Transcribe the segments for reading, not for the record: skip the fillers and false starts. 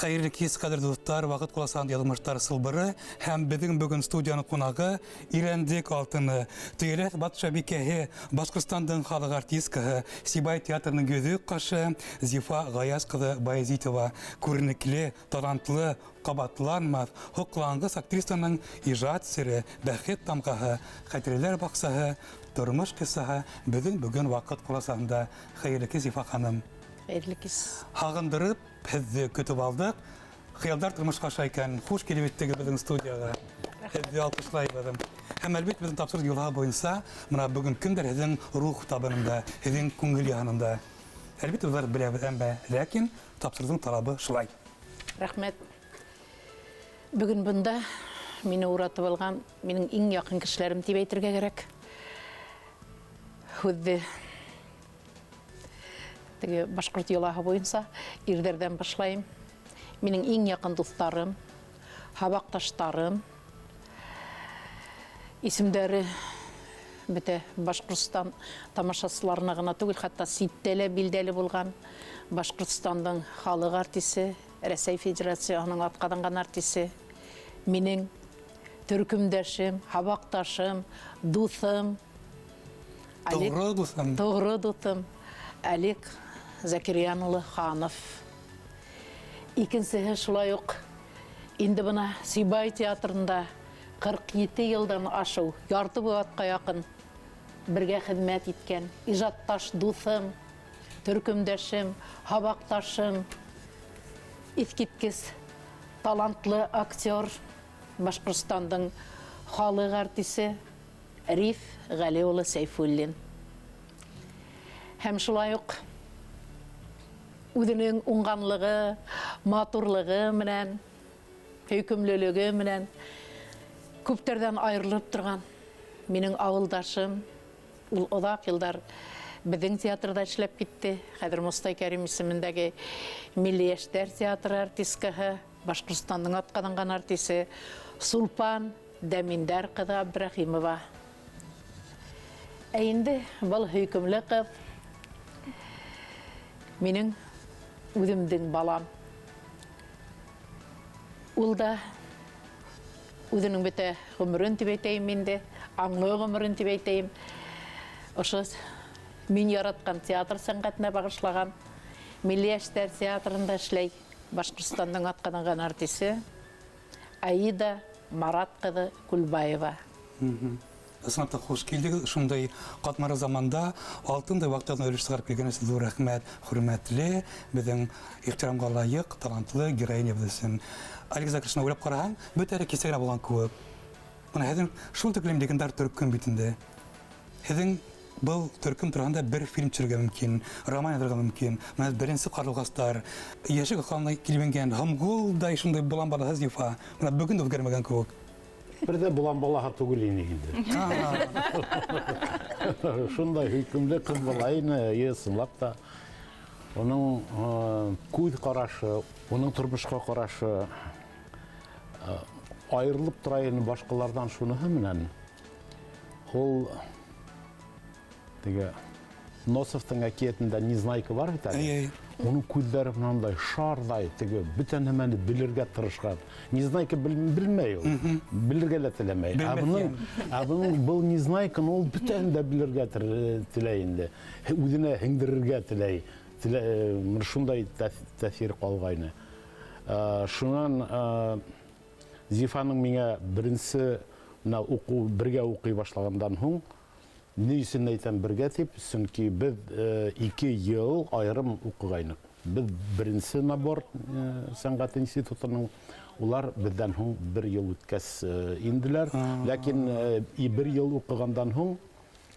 Хәйерле кис, ҡәҙерле дуҫтар, ваҡыт ҡоласаһында яҙмыштар сылбыры һәм беҙҙең бөгөн студияның ҡунағы Ирәндек алтыны, Төйәләҫ батшабикәһе, Башҡортостандың халыҡ артисткаһы, Сибай театрының йөҙөк ҡашы Зифа Ғаяз ҡыҙы Баязитова, күренекле, талантлы, ҡабатланмаҫ, һоҡланғыс актрисаның ижад сере, бәхет тамғаһы, хәтирәләр баҡсаһы, тормош ҡиссаһы беҙҙең бөгөн ваҡыт ҡоласаһында. Хәйерле кис, Зифа ханым. Хәйерле кис. Һағындырып һеҙҙе көтөп алдыҡ. Хыялдар тормошҡа аша икән. Хуш килеп еттегеҙ беҙҙең студияға. Һеҙҙе алҡышлайбыҙ. Һәм әлбиттә беҙҙең тапшырыу йолаһы буйынса мына бөгөн кемдер һеҙҙең рух табынында, һеҙҙең күңел яһанында. Әлбиттә улар беләбеҙ, әммә ләкин тапшырыуҙың талабы шулай. Рәхмәт. Бөгөн бында мине уратып алған минең иң яҡын кешеләрем тип әйтергә кәрәк. Һүҙҙе теге башҡорт йолаһы буйынса ирҙәрҙән башлайым. Минең иң яҡын дуҫтарым, һабаҡташтарым, исемдәре бөтә Башҡортостан тамашасыларына ғына түгел, хатта ситтә лә билдәле булған Башҡортостандың халыҡ артисы, Рәсәй Федерацияһының атҡаҙанған артисы, минең төркөмдәшем, һабаҡташым, дуҫым, Олег, Тоғро дуҫым. Тоғро дуҫым Олег Закирьян улы Ханов. Икенсеһе шулай уҡ инде бына Сибай театрында 47 йылдан ашыу, ярты быуатҡа яҡын бергә хеҙмәт иткән ижадташ дуҫым, төркөмдәшем, һабаҡташым, иҫкиткес талантлы актер, Башҡортостандың халыҡ артисы Риф Ғәли улы Сәйфуллин. Һәм шулай уҡ үҙенең уңғанлығы, матурлығы менән, һөйкөмлөлөгө менән күптәрҙән айырылып торған минең ауылдашым, ул оҙаҡ йылдар беҙҙең театрҙа эшләп китте. Хәҙер Мостай Кәрим исемендәге Милли йәштәр театры артисткаһы, Башҡортостандың атҡаҙанған артисы Сулпан Дәминдәр ҡыҙы Абдрәхимова. Ә инде был һөйкөмлө ҡыҙ минең үҙемдең балам. Ул да үҙенең бөтә ғүмерен тип әйтәйем инде, аңлы ғүмерен тип әйтәйем. Ошо мин яратҡан театр сәнғәтенә бағышлаған Милли йәштәр театрында эшләй. Башҡортостандың атҡаҙанған артисы Аида Марат ҡыҙы Күлбаева. Ысынлап та хуш килдегеҙ. Шундай ҡатмарлы заманда алтындай ваҡытығыҙҙан өлөш сығарып килгән өсөн ҙур рәхмәт, хөрмәтле, беҙҙең ихтирамға лайыҡ, талантлы героинябыҙ өсөн. Олег Закировичны уйлап ҡараһаң, бөтә әле кисә генә булған кеүек. Бына һеҙҙең шул тиклем легендар төркөм бит инде. Һеҙҙең был төркөм тураһында бер фильм төшөрөргә мөмкин, роман яҙырға мөмкин. Бына беренсе ҡарлуғастар, йәше ҡалына килеп ингән Һомғолдай шундай болан балаһы Зифа. Бына бөгөн дә үҙгәрмәгән кеүек. Бер ҙә болан балаһы түгел ине инде. Шундай һөйкөмлө ҡыҙ бала ине, ысынлап та. Уның күҙ ҡарашы, уның тормошҡа ҡарашы айырылып тора ине башҡаларҙан шуныһы менән. Ул теге Носовтың әкиәтендә Незнайка бар бит әле. Уның күҙҙәре мынандай шарҙай, теге бөтә нәмәне белергә тырышҡан. Незнайка белмәй ул. Белергә лә теләмәй. Ә бының, ә бының был Незнайканы ул бөтәһен дә белергә теләй инде. Үҙенә һеңдерергә теләй. Менә шундай тәьҫир ҡалғайны. Шунан Зифаның миңә беренсе менә уҡыу бергә уҡый башлагандан һуң, ни өсөн әйтәм бергә дип, сөнки беҙ 2 йыл айырым уҡығайныҡ. Беҙ беренсе набор сәнғәт институтының, улар беҙҙән һуң бер йыл үткәс инделәр. Ләкин бер йыл уҡығандан һуң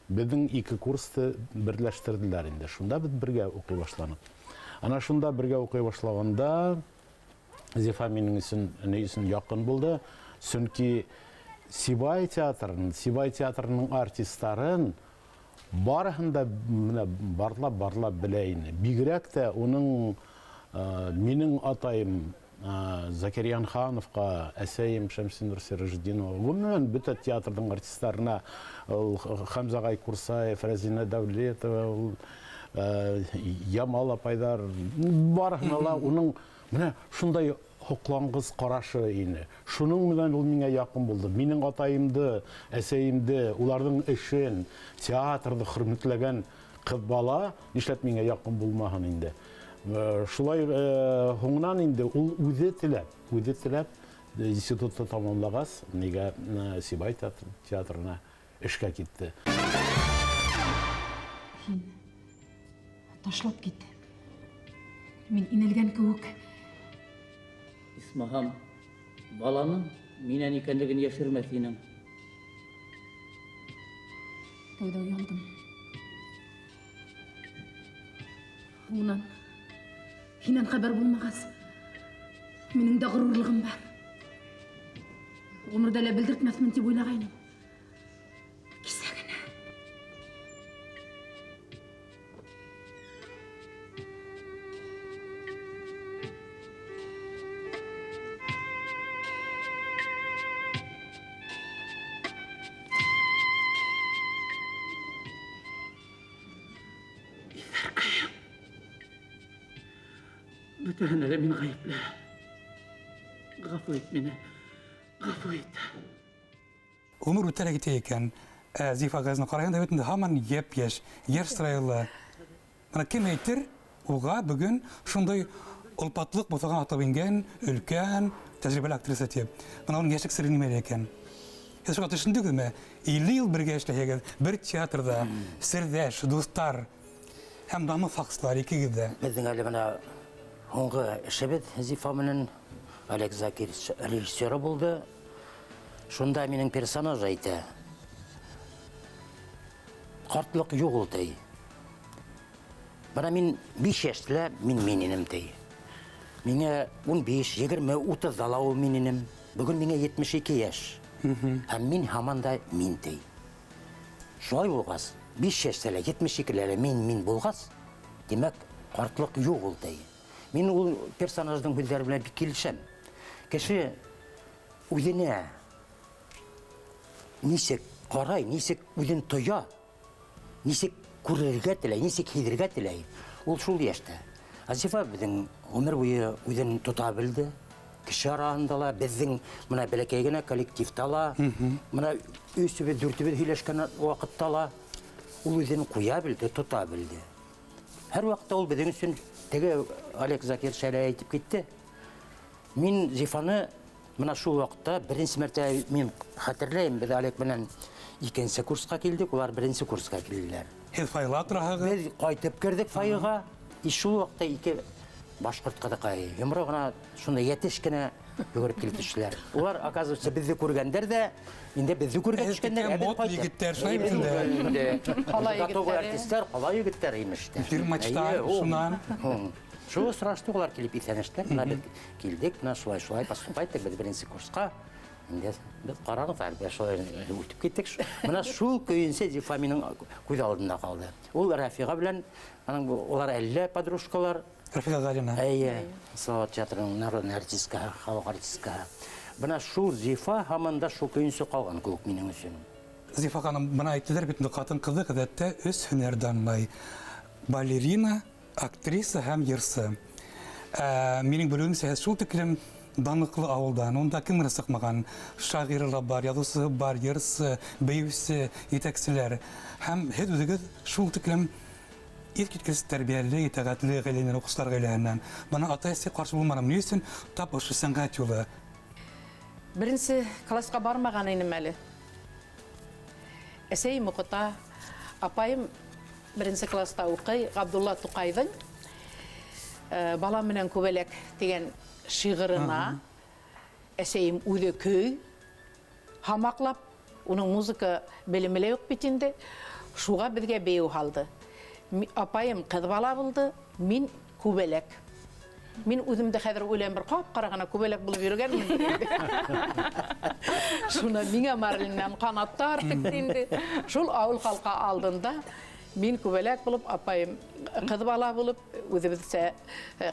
беҙҙең 2 курсты берләштерҙеләр инде. Шунда беҙ бергә уҡый башланыҡ. Ана шунда бергә уҡый башлаганда Зифа минең өсөн ни өсөн яҡын булды? Сөнки Сибай театрын, Сибай театрының артистларын барыһын да менә барлап-барлап белә ине. Бигерәк тә уның минең атайым Закирьян Хановҡа, әсәйем Шәмсинур Сиражетдинова, ғөмүмән бөтә театрҙың артистларына, ул Хәмзә ағай Курсаев, Рәзинә Дәүлетова, ул Ямал апайҙар, барыһына ла уның Менә шундай һоҡланғыс ҡарашы ине. Шуның менән ул миңә яҡын булды. Минең атайымды, әсәйемде, уларҙың эшен, театрҙы хөрмәтләгән ҡыҙ бала нишләп миңә яҡын булмаһын инде. Шулай һуңынан инде ул үҙе теләп, үҙе теләп институтты тамамлағас, нигә Сибай театрына эшкә китте. Һин ташлап кит. Мин инелгән кеүек. Исмаһам, баланың минән икәнлеген йәшермәҫ инең. Тәүҙә оялдым. Һуңынан һинән хәбәр булмағас, минең дә ғорурлығым бар. Ғүмерҙә лә белдертмәҫмен тип уйлағайным. Кисә генә. Бөтәһенә лә мин ғәйепле. Ғәфү ит мине. Ғәфү ит. Ғүмер үтә лә китә икән. Ә Зифа Газина ҡарағанда бит инде һаман йәп-йәш, йәш сырайлы. Бына кем әйтер, уға бөгөн шундай олпатлыҡ баҫалған атлап ингән өлкән тәжрибәле актриса тип. Бына уның йәшлек сере нимәлә икән? Һеҙ шуға төшөндөғөҙмө? 50 йыл бергә эшләһәгеҙ, бер театрҙа, серҙәш, дуҫтар һәм намыҫ һаҡсылар икегеҙ ҙә. Беҙҙең әле бына һуңғы эшебеҙ Зифа менән Олег Закирович режиссеры булды. Шунда минең персонаж әйтә. Ҡартлыҡ юҡ ул, ти. Бына мин 5 йәштә мин мин инем, ти. Миңә 15, 20, 30-да ла ул мин инем. Бөгөн миңә 72 йәш. Һәм мин һаман да мин, ти. Шулай булғас, 5 йәштә лә, 72-лә лә мин мин булғас, тимәк, ҡартлыҡ юҡ ул, ти. Мин ул персонаждың һүҙҙәре белән бик килешәм. Кеше үҙенә нисек ҡарай, нисек үҙен тоя, нисек күрергә теләй, нисек һиҙергә теләй, ул шул йәштә. Ә Зифа беҙҙең ғүмер буйы үҙен тота белде. Кеше араһында ла, беҙҙең бына бәләкәй генә коллективта ла, бына өсөбөҙ, дүртебеҙ һөйләшкән ваҡытта ла ул үҙен ҡуя белде, тота белде. Һәр ваҡытта ул беҙҙең өсөн, теге Олег Закирович әле әйтеп китте. Мин Зифаны бына шул ваҡытта беренсе мәртәбә мин хәтерләйем, беҙ Олег менән икенсе курсҡа килдек, улар беренсе курсҡа килделәр. Һеҙ файла тораһығыҙ? Беҙ ҡайтып керҙек файыға. И шул ваҡытта ике башҡорт ҡыҙыҡайы йомро ғына шундай йәтеш кенә йүгереп килеп төштөләр. Улар, оказывается, беҙҙе күргәндәр ҙә, инде беҙҙе күргән Һеҙ төшкәндәр, киткән ә беҙ мод ҡайтып. егеттәр, шулай бит инде. Инде. Ҡала Готовый егеттәре. артистар, ҡала егеттәре имеш тә. Фирмачтар, Эйе, ул. шунан. Шул осраштыҡ, улар килеп иҫәнләштеләр. Бына беҙ килдек, бына шулай-шулай поступать иттек, беҙ беренсе курсҡа. Инде беҙ ҡарағыҙ әле, беҙ шулай үтеп киттек. Бына шул көйөнсә Зифа минең күҙ алдында ҡалды. Ул Рафиға белән, аның бу, улар әллә подружкалар. Рафиға Ғалина. Эйе, Салават театрының народный артисткаһы, халыҡ артисткаһы. Бына шул Зифа һаман да шул көйөнсә ҡалған кеүек минең өсөн. Зифа ханым, бына әйттеләр бит инде, ҡатын-ҡыҙҙы ғәҙәттә өс һөнәр данлай. Балерина, актриса һәм йырсы. Минең белеүемсә, һеҙ шул тиклем данлыҡлы ауылдан, унда кем генә сыҡмаған? Шағиры ла бар, яҙыусыһы бар, йырсы, бейеүсе, етәкселәр. Һәм һеҙ үҙегеҙ шул тиклем иҫ киткес тәрбиәле, итәғәтле ғаиләнән, уҡыусылар ғаиләһенән. Бына ата-әсә ҡаршы булманым. Ни өсөн тап ошо сәнғәт юлы? Беренсе класҡа бармаған инем әле. Әсәйем уҡыта, апайым беренсе класта уҡый. Ғабдулла Туҡайҙың Бала менән күбәләк тигән шиғырына әсәйем үҙе көй һамаҡлап, уның музыка белеме лә юҡ бит инде. Шуға беҙгә бейеү һалды. Апайым ҡыҙ бала булды, мин күбәләк. Мин үҙем дә хәҙер уйлайым, бер ҡап-ҡара ғына күбәләк булып йөрөгәнмен. Шуны миңә Марлиннән ҡанаттар текте инде. Шул ауыл халҡы алдында мин күбәләк булып, апайым ҡыҙ бала булып, үҙебеҙсә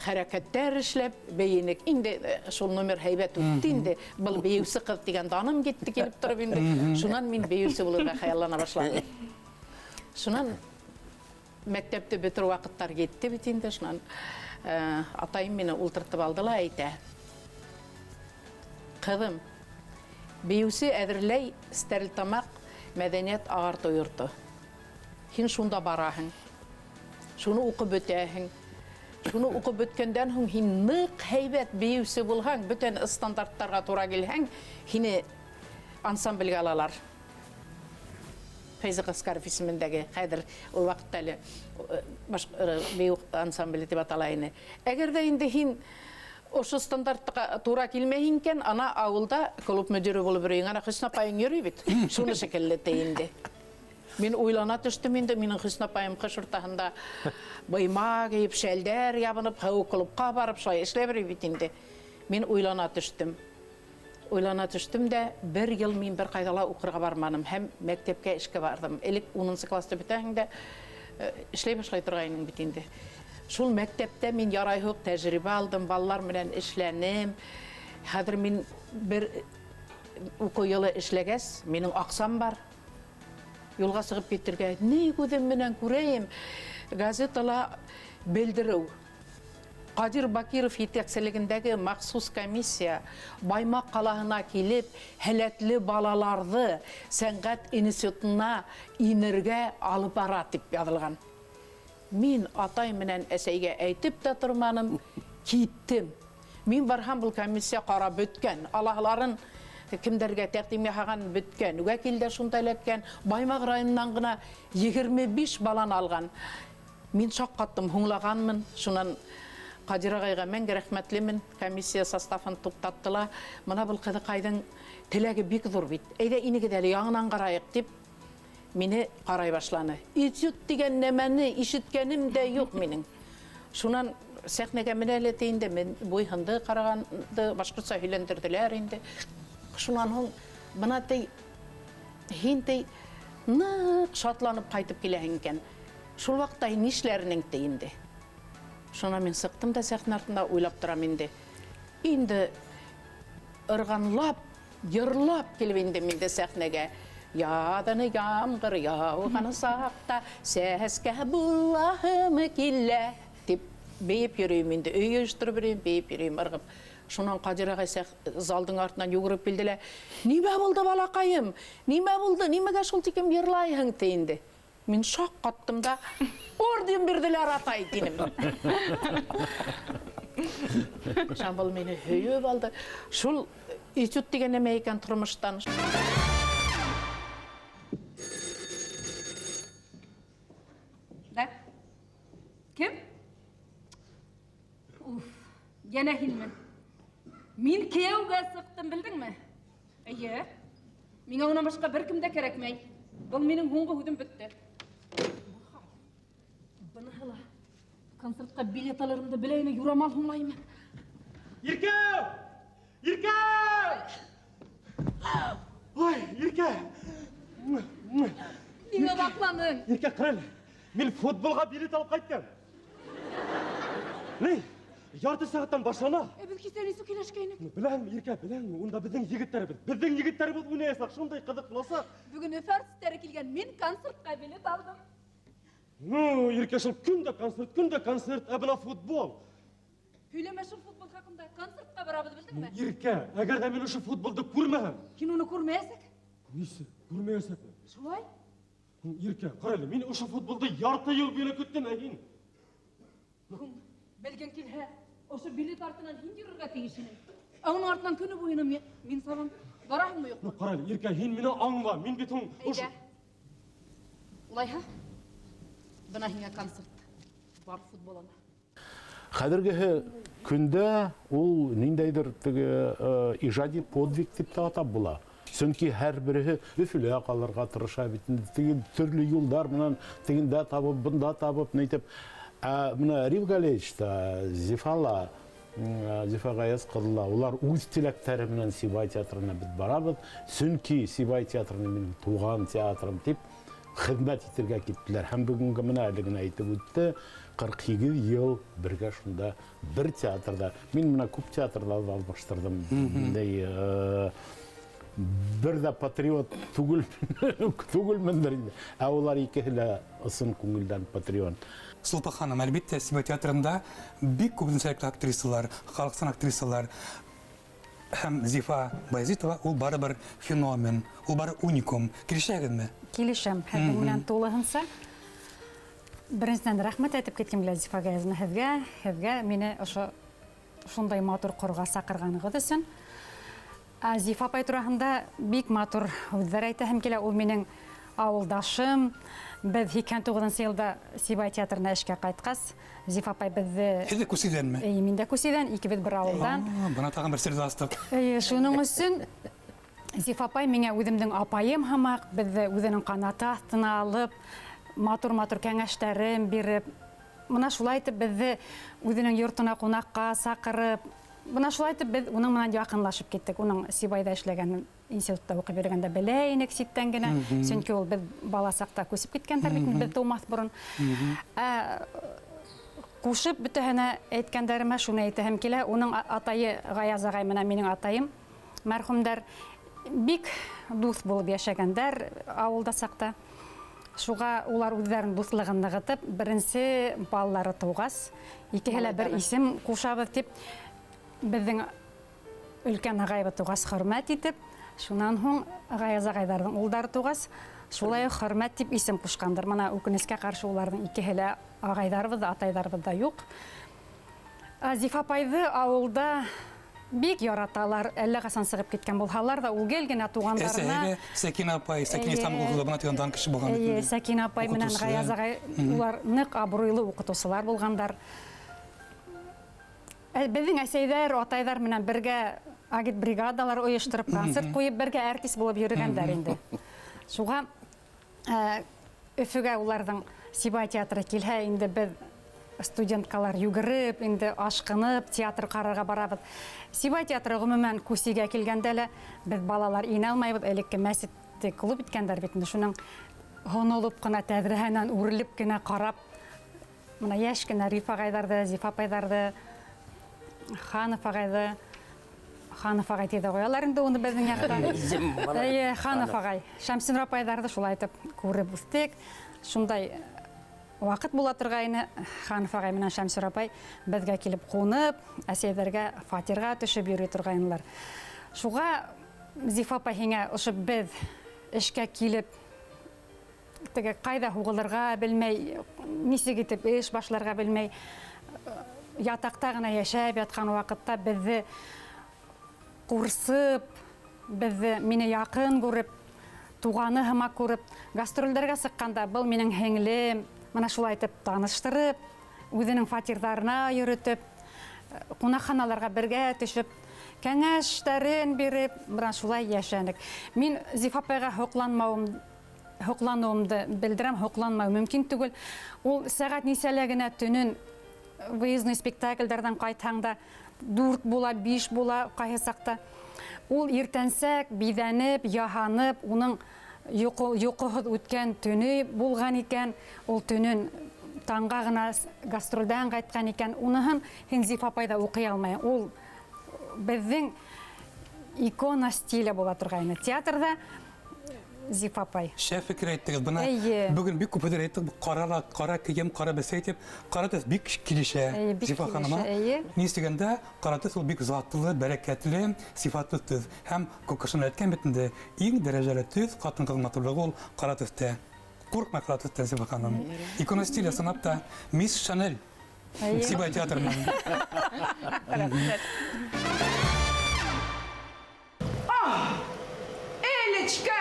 хәрәкәттәр эшләп бейенек. Инде шул номер һәйбәт үтте инде. Был бейеүсе ҡыҙ тигән даным китте килеп тороп инде. Шунан мин бейеүсе булырға хыяллана башланым. Шунан мәктәпте бөтөр ваҡыттар етте бит инде. Шунан Атайым мине ултыртып алды ла әйтә. Ҡыҙым, бейеүсе әҙерләй Стәрлетамаҡ мәҙәниәт ағартыу йорто. Һин шунда бараһың. Шуны уҡып бөтәһең. Шуны уҡып бөткәндән һуң һин ныҡ һәйбәт бейеүсе булһаң, бөтән стандарттарға тура килһәң, һине ансамблгә алалар. Фәйзи Гаскаров исемендәге, хәҙер ул ваҡытта әле бейеү ансамбле тип атала ине. Әгәр ҙә инде һин ошо стандартҡа тура килмәйһең икән, ана ауылда клуб мөдире булып йөрөйһөң. Ана Хөснә апайың йөрөй бит, шуны шикелле ти инде. Мин уйлана төштөм инде, минең Хөснә апайым ҡыш уртаһында быйма кейеп, шәлдәр ябынып, һыу клубҡа барып, шулай эшләп йөрөй бит инде. Мин уйлана төштөм. Уйлана төштөм дә, бер йыл мин бер ҡайҙа ла уҡырға барманым һәм мәктәпкә эшкә барҙым. Элек унынсы класты бөтәһең дә эшләй башлай торғайның бит инде. Шул мәктәптә мин ярай һуҡ тәжрибә алдым, балалар менән эшләнем. Хәҙер мин бер уҡыу йылы эшләгәс, минең аҡсам бар. Юлға сығып китергә. Ни күҙем менән күрәйем, газетала белдереү. Ҡадир Бакиров етәкселегендәге махсус комиссия Баймаҡ ҡалаһына килеп, һәләтле балаларҙы сәнғәт институтына инергә алып бара тип яҙылған. Мин атай менән әсәйгә әйтеп тә торманым, киттем. Мин барһам, был комиссия ҡарап бөткән, алаһыларын кемдәргә тәҡдим яһаған бөткән, вәкил дә шунда эләккән, Баймаҡ районынан ғына 25 баланы алған. Мин шаҡ ҡаттым, һуңлағанмын. Шунан Ҡадир ағайға мәңге рәхмәтлемен, комиссия составын туҡтаттыла. Мына был ҡыҙыҡайҙың теләге бик ҙур бит. Әйҙә инегеҙ әле, яңынан ҡарайыҡ тип мине ҡарай башланы. Этюд тигән нәмәне ишеткәнем дә юҡ минең. Шунан сәхнәгә менә әле ти инде, мин буйһынды ҡарағанды, башҡортса һөйләндерҙеләр инде. Шунан һуң бына ти, һин ти ныҡ шатланып ҡайтып киләһең икән. Шул ваҡытта һин нишләренең ти инде. Шунан мин сыҡтым да сәхнә артында уйлап торам инде. Инде ырғанлап, йырлап килеп индем инде сәхнәгә. Яҙыны ямғыр яуған саҡта сәскә булаһым килә тип бейеп йөрөйөм инде. Өй йыйыштырып йөрөйөм, бейеп йөрөйөм ырғып. Шунан Ҡадир ағай залдың артынан йүгереп килде лә, Нимә булды, балаҡайым? Нимә булды? Нимәгә шул тиклем йырлайһың ти инде. Мин шаҡ ҡаттым да, орден бирҙеләр, атай, тинем. Шамбыл мине һөйөп алды. Шул этюд тигән нәмә икән тормоштан. Да? Кем? Уф, йәнә һинме? Мин кейәүгә сыҡтым, белдеңме? Эйе. Миңә унан башҡа бер кем дә кәрәкмәй. Был минең һуңғы һүҙем бөттө. Быныһы ла концертҡа билет алырымды белә ине, юрамал һуңлаймы? Иркә! Иркә! Ой, Иркә! Ниңә ваҡланың? Иркә, ҡара әле. Мин футболға билет алып ҡайттым. Ни? Ярты сәғәттән башлана. Ә беҙ кисә нисек һөйләшкәйнек? Ну, беләм, Иркә, беләм. Унда беҙҙең егеттәребеҙ. Беҙҙең егеттәребеҙ уйнаясаҡ. Шундай ҡыҙыҡ буласаҡ. Бөгөн Өфө артистары килгән. Мин концертҡа билет алдым. Ну, Иркә, шул көн дә концерт, көн дә концерт, ә бына футбол. Һөйләмә шул футбол хаҡында. Концертҡа барабыҙ, белдеңме? Иркә, әгәр ҙә мин ошо футболды күрмәһәм. Һин уны күрмәйәсәк. Нисек күрмәйәсәкмен? Шулай? Иркә, ҡара әле, мин ошо футболды ярты йыл буйына көттөм, ә һин? Һуң, белгең килһә, ошо билет артынан һин йөрөргә тейеш инең. Ә уның артынан көнө буйына мин сабам. Бараһыңмы, юҡмы? Ну, ҡара әле, Иркә, һин мине аңла, мин бит һуң ошо Әйҙә. Улайһа, бына һиңә концерт. Бар футболына. Хәҙергеһе көндә ул ниндәйҙер теге ижади подвиг тип тә атап була. Сөнки һәр береһе Өфөлә ҡалырға тырыша бит инде. Теге төрлө юлдар менән тегендә табып, бында табып, нитеп. Ә бына Риф Галиевич та, Зифала, Зифа Ғаяз ҡыҙы ла, улар үҙ теләктәре менән Сибай театрына беҙ барабыҙ. Сөнки Сибай театрына минең туған театрым тип хеҙмәт итергә киттеләр. Һәм бөгөнгә менә әле генә әйтеп үтте, ҡырҡ һигеҙ йыл бергә шунда бер театрҙа. Мин менә күп театрҙарҙа алмаштырҙым. Бындай Бер ҙә патриот түгел түгелмендер инде. Ә улар икеһе лә ысын күңелдән патриот. Сулпа ханым, әлбиттә, Сибай театрында бик күп үзенсәлекле актрисалар, халыкчан актрисалар һәм Зифа Баязитова ул барыбер феномен, ул бары уникум. Килешәгезме? Килешәм, һеҙҙең менән тулыһынса. Беренсенән, рәхмәт әйтеп киткем килә Зифа Гаязовна һеҙгә, һеҙгә мине ошо шундай матур ҡорға саҡырғанығыҙ өсөн. Ә Зифа апай тураһында бик матур һүҙҙәр әйтәһем килә. Ул минең ауылдашым. Беҙ 89 йылда Сибай театрына эшкә ҡайтҡас, Зифа апай беҙҙе... Һеҙ ҙә Күсейҙәнме? Эйе, мин дә Күсейҙән, икебеҙ бер ауылдан. Бына тағын бер серҙе астыҡ. Эйе, шуның өсөн Зифа апай миңә үҙемдең апайым һымаҡ, беҙҙе үҙенең ҡанаты аҫтына алып, матур-матур кәңәштәрен биреп, бына шулай итеп беҙҙе үҙенең йортона ҡунаҡҡа саҡырып, бына шулай итеп беҙ уның менән яҡынлашып киттек. Уның Сибайҙа эшләгәнен институтта уҡып йөрөгәндә белә инек ситтән генә, сөнки ул беҙ бала саҡта күсеп киткәндәр бит, беҙ тыумаҫ борон. Ә ҡушып бөтәһенә әйткәндәремә шуны әйтәһем килә. Уның атайы Ғаяз ағай менән минең атайым мәрхүмдәр бик дуҫ булып йәшәгәндәр ауылда саҡта. Шуға улар үҙҙәренең дуҫлығын нығытып, беренсе балалары тыуғас, икеһе лә бер исем ҡушабыҙ тип, беҙҙең өлкән ағайыбыҙ тыуғас хөрмәт итеп, шунан һуң Ғаяз ағайҙарҙың улдары тыуғас, шулай уҡ хөрмәт тип исем ҡушҡандар. Бына үкенескә ҡаршы уларҙың икеһе лә ағайҙарыбыҙ ҙа, атайҙарыбыҙ ҙа юҡ. Зифа апайҙы ауылда бик яраталар. Әллә ҡасан сығып киткән булһалар ҙа, ул гел генә туғандарына Әсәһе Сәкинә апай, Сәкинә Исламова бына тигән дан кеше булған бит Эйе, инде. Сәкинә апай менән Уҡытыусы. Ғаяз ағай, улар ныҡ абруйлы уҡытыусылар булғандар. Беҙҙең әсәйҙәр, атайҙар менән бергә агитбригадалар ойоштороп, концерт ҡуйып, бергә артист булып йөрөгәндәр инде. Шуға Өфөгә уларҙың Сибай театры килһә, инде беҙ студенткалар йүгереп, инде ашҡынып театр ҡарарға барабыҙ. Сибай театры ғөмүмән Күсигә килгәндә лә беҙ балалар инә алмайбыҙ, элекке мәсетте клуб иткәндәр бит инде, шуның һонолоп ҡына тәҙрәһенән үрелеп кенә ҡарап, бына йәш кенә Риф ағайҙарҙы, Зифа апайҙарҙы, Ханов ағайҙы, Ханов ағай тиҙ ҡуялар инде уны беҙҙең яҡта. Эйе, Ханов ағай, Шәмсинур апайҙарҙы шулай итеп күреп үҫтек. Шундай ваҡыт була торғайны, Ханов ағай менән Шәмсинур апай беҙгә килеп ҡунып, әсәйҙәргә фатирға төшөп йөрөй торғайнылар. Шуға Зифа апай һиңә ошо беҙ эшкә килеп, теге ҡайҙа һуғылырға белмәй, нисек итеп эш башларға белмәй, ятаҡта ғына йәшәп ятҡан ваҡытта беҙҙе ҡурсып, беҙҙе мине яҡын күреп, туғаны һымаҡ күреп, гастролдәргә сыҡҡанда был минең һеңлем, бына шулай итеп таныштырып, үҙенең фатирҙарына йөрөтөп, ҡунаҡханаларға бергә төшөп, кәңәштәрен биреп, бына шулай йәшәнек. Мин Зифа апайға һоҡланыуымды белдерәм, һоҡланмау мөмкин түгел. Ул сәғәт нисәлә генә төнөн выездной спектакльдәрҙән ҡайтһаң да 4 була, 5 була ҡайһы саҡта. Ул иртәнсәк биҙәнеп, яһанып, уның йоҡоһоҙ үткән төнө булған икән, ул төнөн таңға ғына гастролдән ҡайтҡан икән, уныһын һин Зифа апай ҙа уҡый алмай. Ул беҙҙең икона стиле була торғайны. Театрҙа Зифа апай. Шәп фекер әйттегеҙ. Бына Эйе. бөгөн бик күп һүҙҙәр әйттек. Ҡара, ҡара кейем, ҡара бесәй тип, ҡара төҫ бик килешә Эйе, бик Зифа килешә, ханыма. эйе. Ни тигәндә, ҡара төҫ ул бик затлы, бәрәкәтле, сифатлы төҫ. Һәм Коко Шанель әйткән бит инде, иң дәрәжәле төҫ ҡатын-ҡыҙ матурлығы ул ҡара төҫтә. Ҡурҡма ҡара төҫтән, Зифа ханым. Икона стиля сынап та Мисс Шанель. Эйе. Сибай театрынан. Рәхмәт. Ах, Элечка!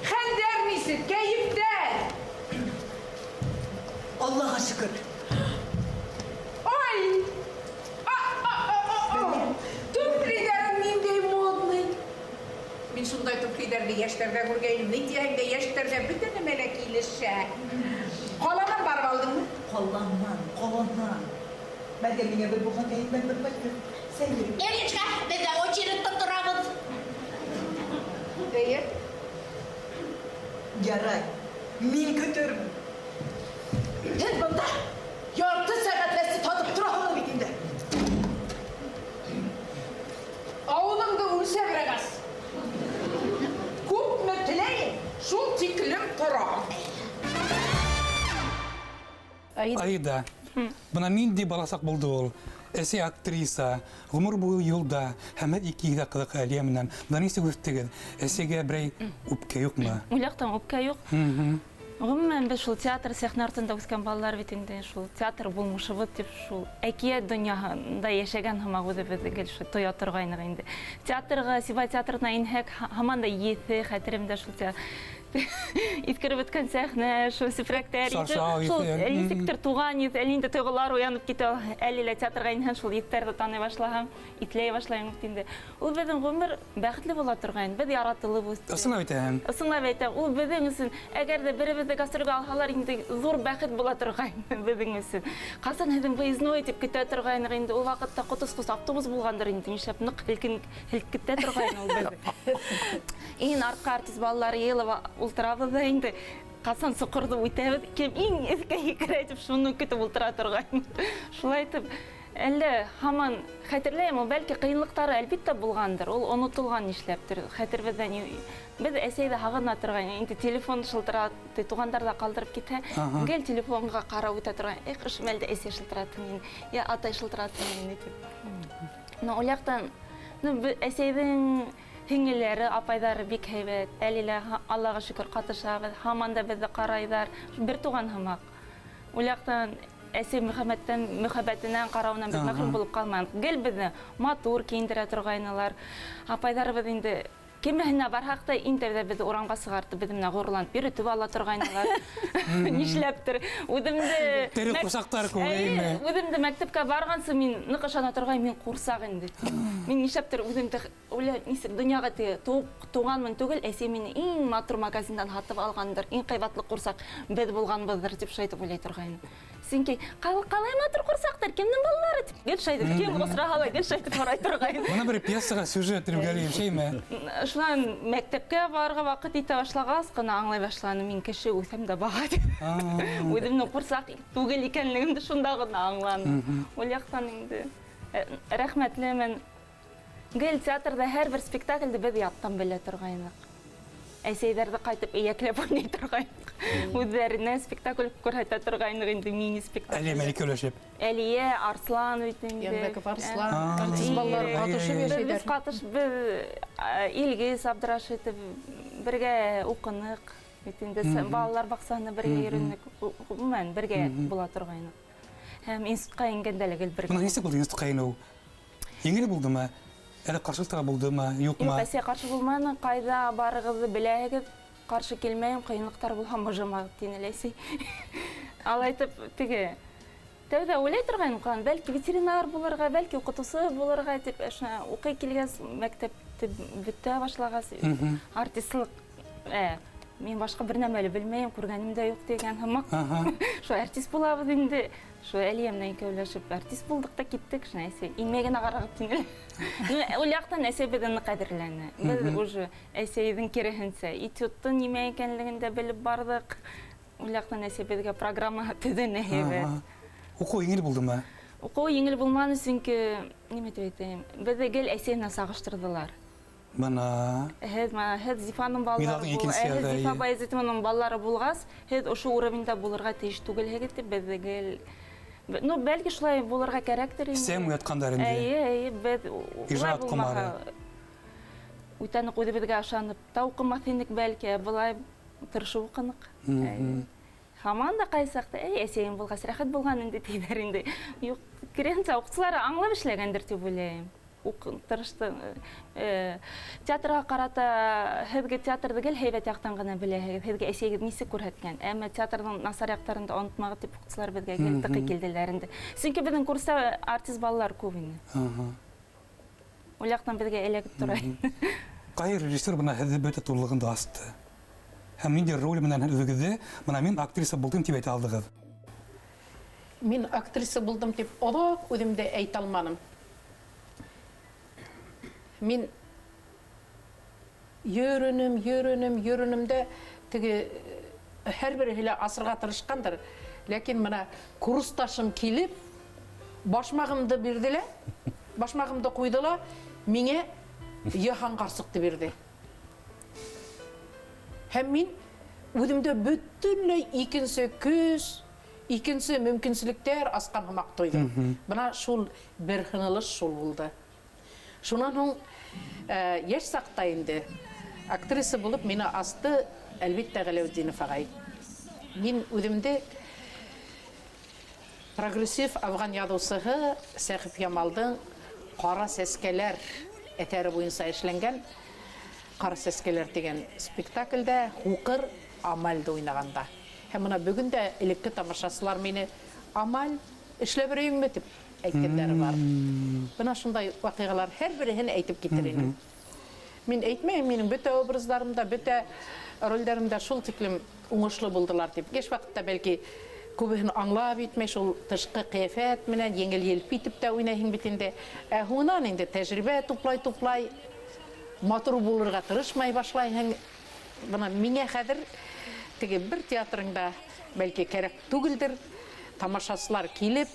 Хәлдәр нисек, кәйефтәр? Аллаға шөкөр. Ай! Туфлиләрең ниндәй модный. Мин шундай туфлиләрҙе йәштәрҙә күргәйнем. Ни тиһәң дә йәштәргә бөтә нәмә лә килешә. Ҡаланан барып алдыңмы? Ҡаланан, ҡаланан. Бәлки миңә бер буханка икмәк бер пачка сәй бирер. Элечка, беҙ ҙә очередта торабыҙ. Эйе. Ярай, мин көтөрмөн. Һеҙ бында ярты сәғәтләсе татып тораһығыҙ бит инде. Ауыҙыңды үлсәберәк ас. Аида. Аида. Бына нинди баласаҡ булды ул. Әсәй актриса, ғүмер буйы юлда, һәм һеҙ ике игеҙәк ҡыҙыҡ Әлиә менән. Бына нисек үҫтегеҙ? Әсәйгә берәй үпкә юҡмы? Ул яҡтан үпкә юҡ. Гомумән, без шул театр сәхнә артында үҫкән балалар бит инде, шул театр булмышыбыҙ дип, шул әкиәт донъяһында йәшәгән һымаҡ үҙебеҙҙе гел шул тоя торғайныҡ инде. Театрға, Сибай театрына инһәк, һаман да еҫе хәтеремдә шул иҫкереп бөткән сәхнә, шул сепрәктәр, шул нисектер туған еҫ, әле инде тойғолар уянып китә, әле лә театрға инһәң, шул еҫтәрҙе таный башлаһаң, иҫләй башлайың бит инде. Ул беҙҙең ғүмер бәхетле була торғайны, беҙ яратылып үҫтек. Ысынлап әйтәһең. Ысынлап әйтәм, ул беҙҙең өсөн, әгәр ҙә беребеҙҙе гастролгә алһалар, инде ҙур бәхет була торғайны беҙҙең өсөн. Ҡасан һеҙҙең выездной тип көтә торғайныҡ инде, ул ваҡытта ҡот осҡос автобус булғандыр инде, нишләп ныҡ һелкетә торғайны ул беҙҙе. Иң артҡа артист балалары йыйылып ултырабыҙ ҙа инде, ҡасан соҡорҙо үтәбеҙ, кем иң өҫкә һикерә тип шуны көтөп ултыра торғайны. Шулай итеп, әллә һаман хәтерләйем, ул бәлки ҡыйынлыҡтары әлбиттә булғандыр, ул онотолған нишләптер, хәтеребеҙҙән беҙ әсәйҙе һағына торғайны, инде телефон шылтыраты, туғандар ҙа ҡалдырып китһә, гел телефонға ҡарап үтә торған, эх, ошо мәлдә әсәй шылтыратын ине, йә атай шылтыратын ине тип. Но ул яҡтан, ну, әсәйҙең һеңлеләре, апайҙары бик һәйбәт, әле лә Аллаға шөкөр ҡатышабыҙ, һаман да беҙҙе ҡарайҙар, бер туған һымаҡ. Ул яҡтан әсәй мөхәббәттән, мөхәббәтенән, ҡарауынан беҙ мәхрүм булып ҡалманыҡ. Гел беҙҙе матур кейендерә торғайнылар. Апайҙарыбыҙ инде кемеһенә барһаҡ та иң тәүҙә беҙҙе урамға сығартып, беҙ менән ғорурланып йөрөтөп ала торғайнылар. Нишләптер үҙемде Тере ҡурсаҡтар кеүек, әйме? Үҙемде мәктәпкә барғансы мин ныҡ ышана торғайным, мин ҡурсаҡ инде. Мин нишләптер үҙемде уйлай, нисек донъяға теге тыуып туғанмын түгел, әсәй мине иң матур магазиндан һатып алғандыр, иң ҡыйбатлы ҡурсаҡ беҙ булғанбыҙҙыр тип шулай итеп уйлай торғайным. Сөнки ҡалай матур ҡурсаҡтар, кемдең балалары тип гел шулай итеп, кем осраһа ла гел шулай итеп һорай торғайным. Бына бер пьесаға сюжет Рүгәлиев, шәйме? Шунан мәктәпкә барырға ваҡыт итә башлағас ҡына аңлай башланым, мин кеше үҫәм дә баға тип. Үҙемдең ҡурсаҡ түгел икәнлегемде шунда ғына аңланым. Ул яҡтан инде рәхмәтлемен. Гел театрҙа һәр бер спектаклде беҙ яттан белә торғайныҡ. Әсәйҙәрҙе ҡайтып эйәкләп уйнай торғайныҡ. Үҙҙәренә спектакль күрһәтә торғайныҡ инде, мини спектакль. Әлиә менән икәүләшеп. Әлиә, Арслан бит инде. Янбәков Арслан, артист балалары ҡатышып йәшәйҙәр. Беҙ ҡатыш, беҙ Илгиз Абдрашитов бергә уҡыныҡ бит инде, балалар баҡсаһына бергә йөрөнөк, ғөмүмән бергә була торғайныҡ. Һәм институтҡа ингәндә лә гел бергә. Бына нисек булды институтҡа инеү? Еңел булдымы? Әле ҡаршылыҡтар булдымы, юҡмы? Юҡ, әсәй ҡаршы булманы, ҡайҙа барығыҙҙы беләһегеҙ, ҡаршы килмәйем, ҡыйынлыҡтар булһа, мыжымағыҙ, тине Ләйсәй. Алай итеп, теге, тәүҙә уйлай торғайным, ҡалам, бәлки ветеринар булырға, бәлки уҡытыусы булырға тип, шуна уҡый килгәс, мәктәпте бөтә башлағас, артистлыҡ, мин башҡа бер нәмә лә белмәйем, күргәнем дә юҡ тигән һымаҡ. Шул артист булабыҙ инде. Шул Әлиә менән икәүләшеп артист булдыҡ та киттек, шуны әсәй инмәй генә ҡарағыҙ тине. Ну, ул яҡтан әсәй беҙҙе ныҡ ҡәҙерләне. Беҙ уже әсәйҙең киреһенсә этюдтың нимә икәнлеген дә белеп барҙыҡ. Ул яҡтан әсәй беҙгә программа төҙөнө һәйбәт. Уҡыу еңел булдымы? Уҡыу еңел булманы, сөнки нимә тип әйтәйем, беҙҙе гел әсәй менән сағыштырҙылар. Бына. Һеҙ, мына, һеҙ Зифаның балалары Миҙалдың бул, икенсе һеҙ яғы, Зифа эйе. Баязитованың балалары булғас, һеҙ ошо уровеньда булырға тейеш түгелһегеҙ тип беҙҙе гел, ну, бәлки шулай булырға кәрәктер инде. Сәм уятҡандар инде. Эйе, эйе, беҙ улай Ижад булмаһа, ҡомары. үтә ныҡ үҙебеҙгә ышанып та уҡымаҫ инек бәлки, ә былай тырышып уҡыныҡ. Эйе. Һаман да ҡайсы саҡта, эй, әсәйем булғас, рәхәт булған инде тиҙәр инде. Юҡ, киреһенсә, уҡытыусылар аңлап эшләгәндер тип уйлайым. Тырышты. Театрға ҡарата һеҙгә театрҙы гел һәйбәт яҡтан ғына беләһегеҙ, һеҙгә әсәйегеҙ нисек күрһәткән. Әммә театрҙың насар яҡтарын да онотмағыҙ тип уҡытыусылар беҙгә гел тыҡый килделәр инде. Сөнки беҙҙең курста артист балалар күп ине. Ул яҡтан беҙгә эләгеп тора. Ҡайһы режиссер бына һеҙҙе бөтә тулылығында асты? Һәм ниндәй роль менән үҙегеҙҙе бына мин актриса булдым тип әйтә алдығыҙ? Мин актриса булдым тип оҙаҡ үҙем дә әйтә алманым. Мин йөрөнөм, йөрөнөм, йөрөнөм дә теге һәр береһе лә асырға тырышҡандыр. Ләкин бына курсташым килеп башмағымды бирҙе лә, башмағымды ҡуйҙы ла, миңә Йыһан ҡарсыҡты бирҙе. Һәм мин үҙемдә бөтөнләй икенсе көс, икенсе мөмкинселектәр асҡан һымаҡ тойҙом. Бына шул бер һынылыш шул булды. Шунан һуң йәш саҡта инде актриса булып мине асты, әлбиттә, Ғәләүетдинов ағай. Мин үҙемде прогрессив афған яҙыусыһы Сәхип Ямалдың Ҡара сәскәләр әҫәре буйынса эшләнгән Ҡара сәскәләр тигән спектаклдә һуҡыр Амальды уйнағанда. Һәм бына бөгөн дә элекке тамашасылар мине Амаль эшләп йөрөйөңмө тип әйткәндәре бар. Бына шундай ваҡиғалар һәр береһен әйтеп китер инем. Мин әйтмәйем, минең бөтә образдарым да, бөтә ролдәрем дә шул тиклем уңышлы булдылар тип. Йәш ваҡытта бәлки күбеһен аңлап етмәй, шул тышҡы ҡиәфәт менән еңел елпе итеп тә уйнайһың бит инде. Ә һуңынан инде тәжрибә туплай-туплай матур булырға тырышмай башлайһың. Бына миңә хәҙер теге бер театрыңда бәлки кәрәк түгелдер, тамашасылар килеп,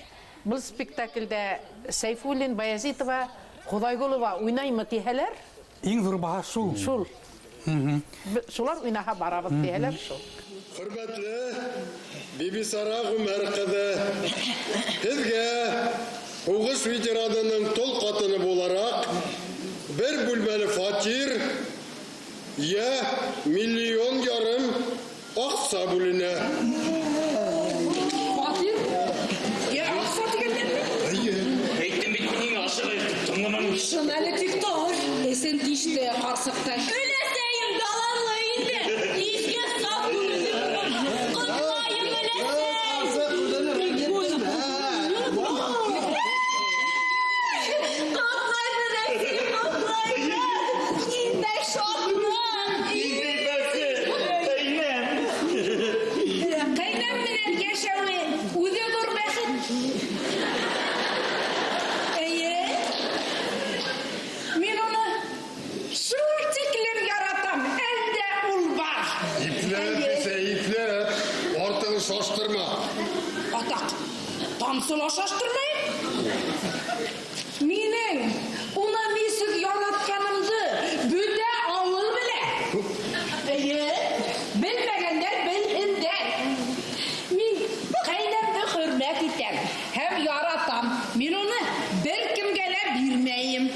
был спектаклдә Сәйфуллин, Баязитова, Хоҙайғолова уйнаймы тиһәләр? Иң ҙур баһа шул. Шул. Шулар уйнаһа барабыҙ тиһәләр шул. Хөрмәтле Бибисара Ғүмәр ҡыҙы, һеҙгә һуғыш ветеранының тол ҡатыны булараҡ бер бүлмәле фатир йә миллион ярым аҡса бүленә. Фатир йә аҡса тигәндәрме? Эйе. Әйттем бит мин һиңә ашығайыҡ тип, тыңламаның. Шын әле тик тор. Эсен тиште ҡарсыҡтай. Өләсәйем даланлы инде. Изге саф күңелле булған. Ҡотлайым, өләсәй. Ҡотлайбыҙ, әсәй, ҡотлайбыҙ. Ниндәй шатлыҡ. Ниндәй бәхет, ҡәйнәм. Ҡәйнәм менән йәшәүе үҙе ҙур бәхет. Эйе. Мин уны шул тиклем яратам, әлдә ул бар. Ипләп, әсәй, ипләп. Артығын шаштырма. Атаҡ, тамсы ла шаштырмайым. Минең уны нисек яратҡанымды бөтә ауыл белә. Эйе, белмәгәндәр белһендәр. Мин ҡәйнәмде хөрмәт итәм һәм яратам. Мин уны бер кемгә лә бирмәйем.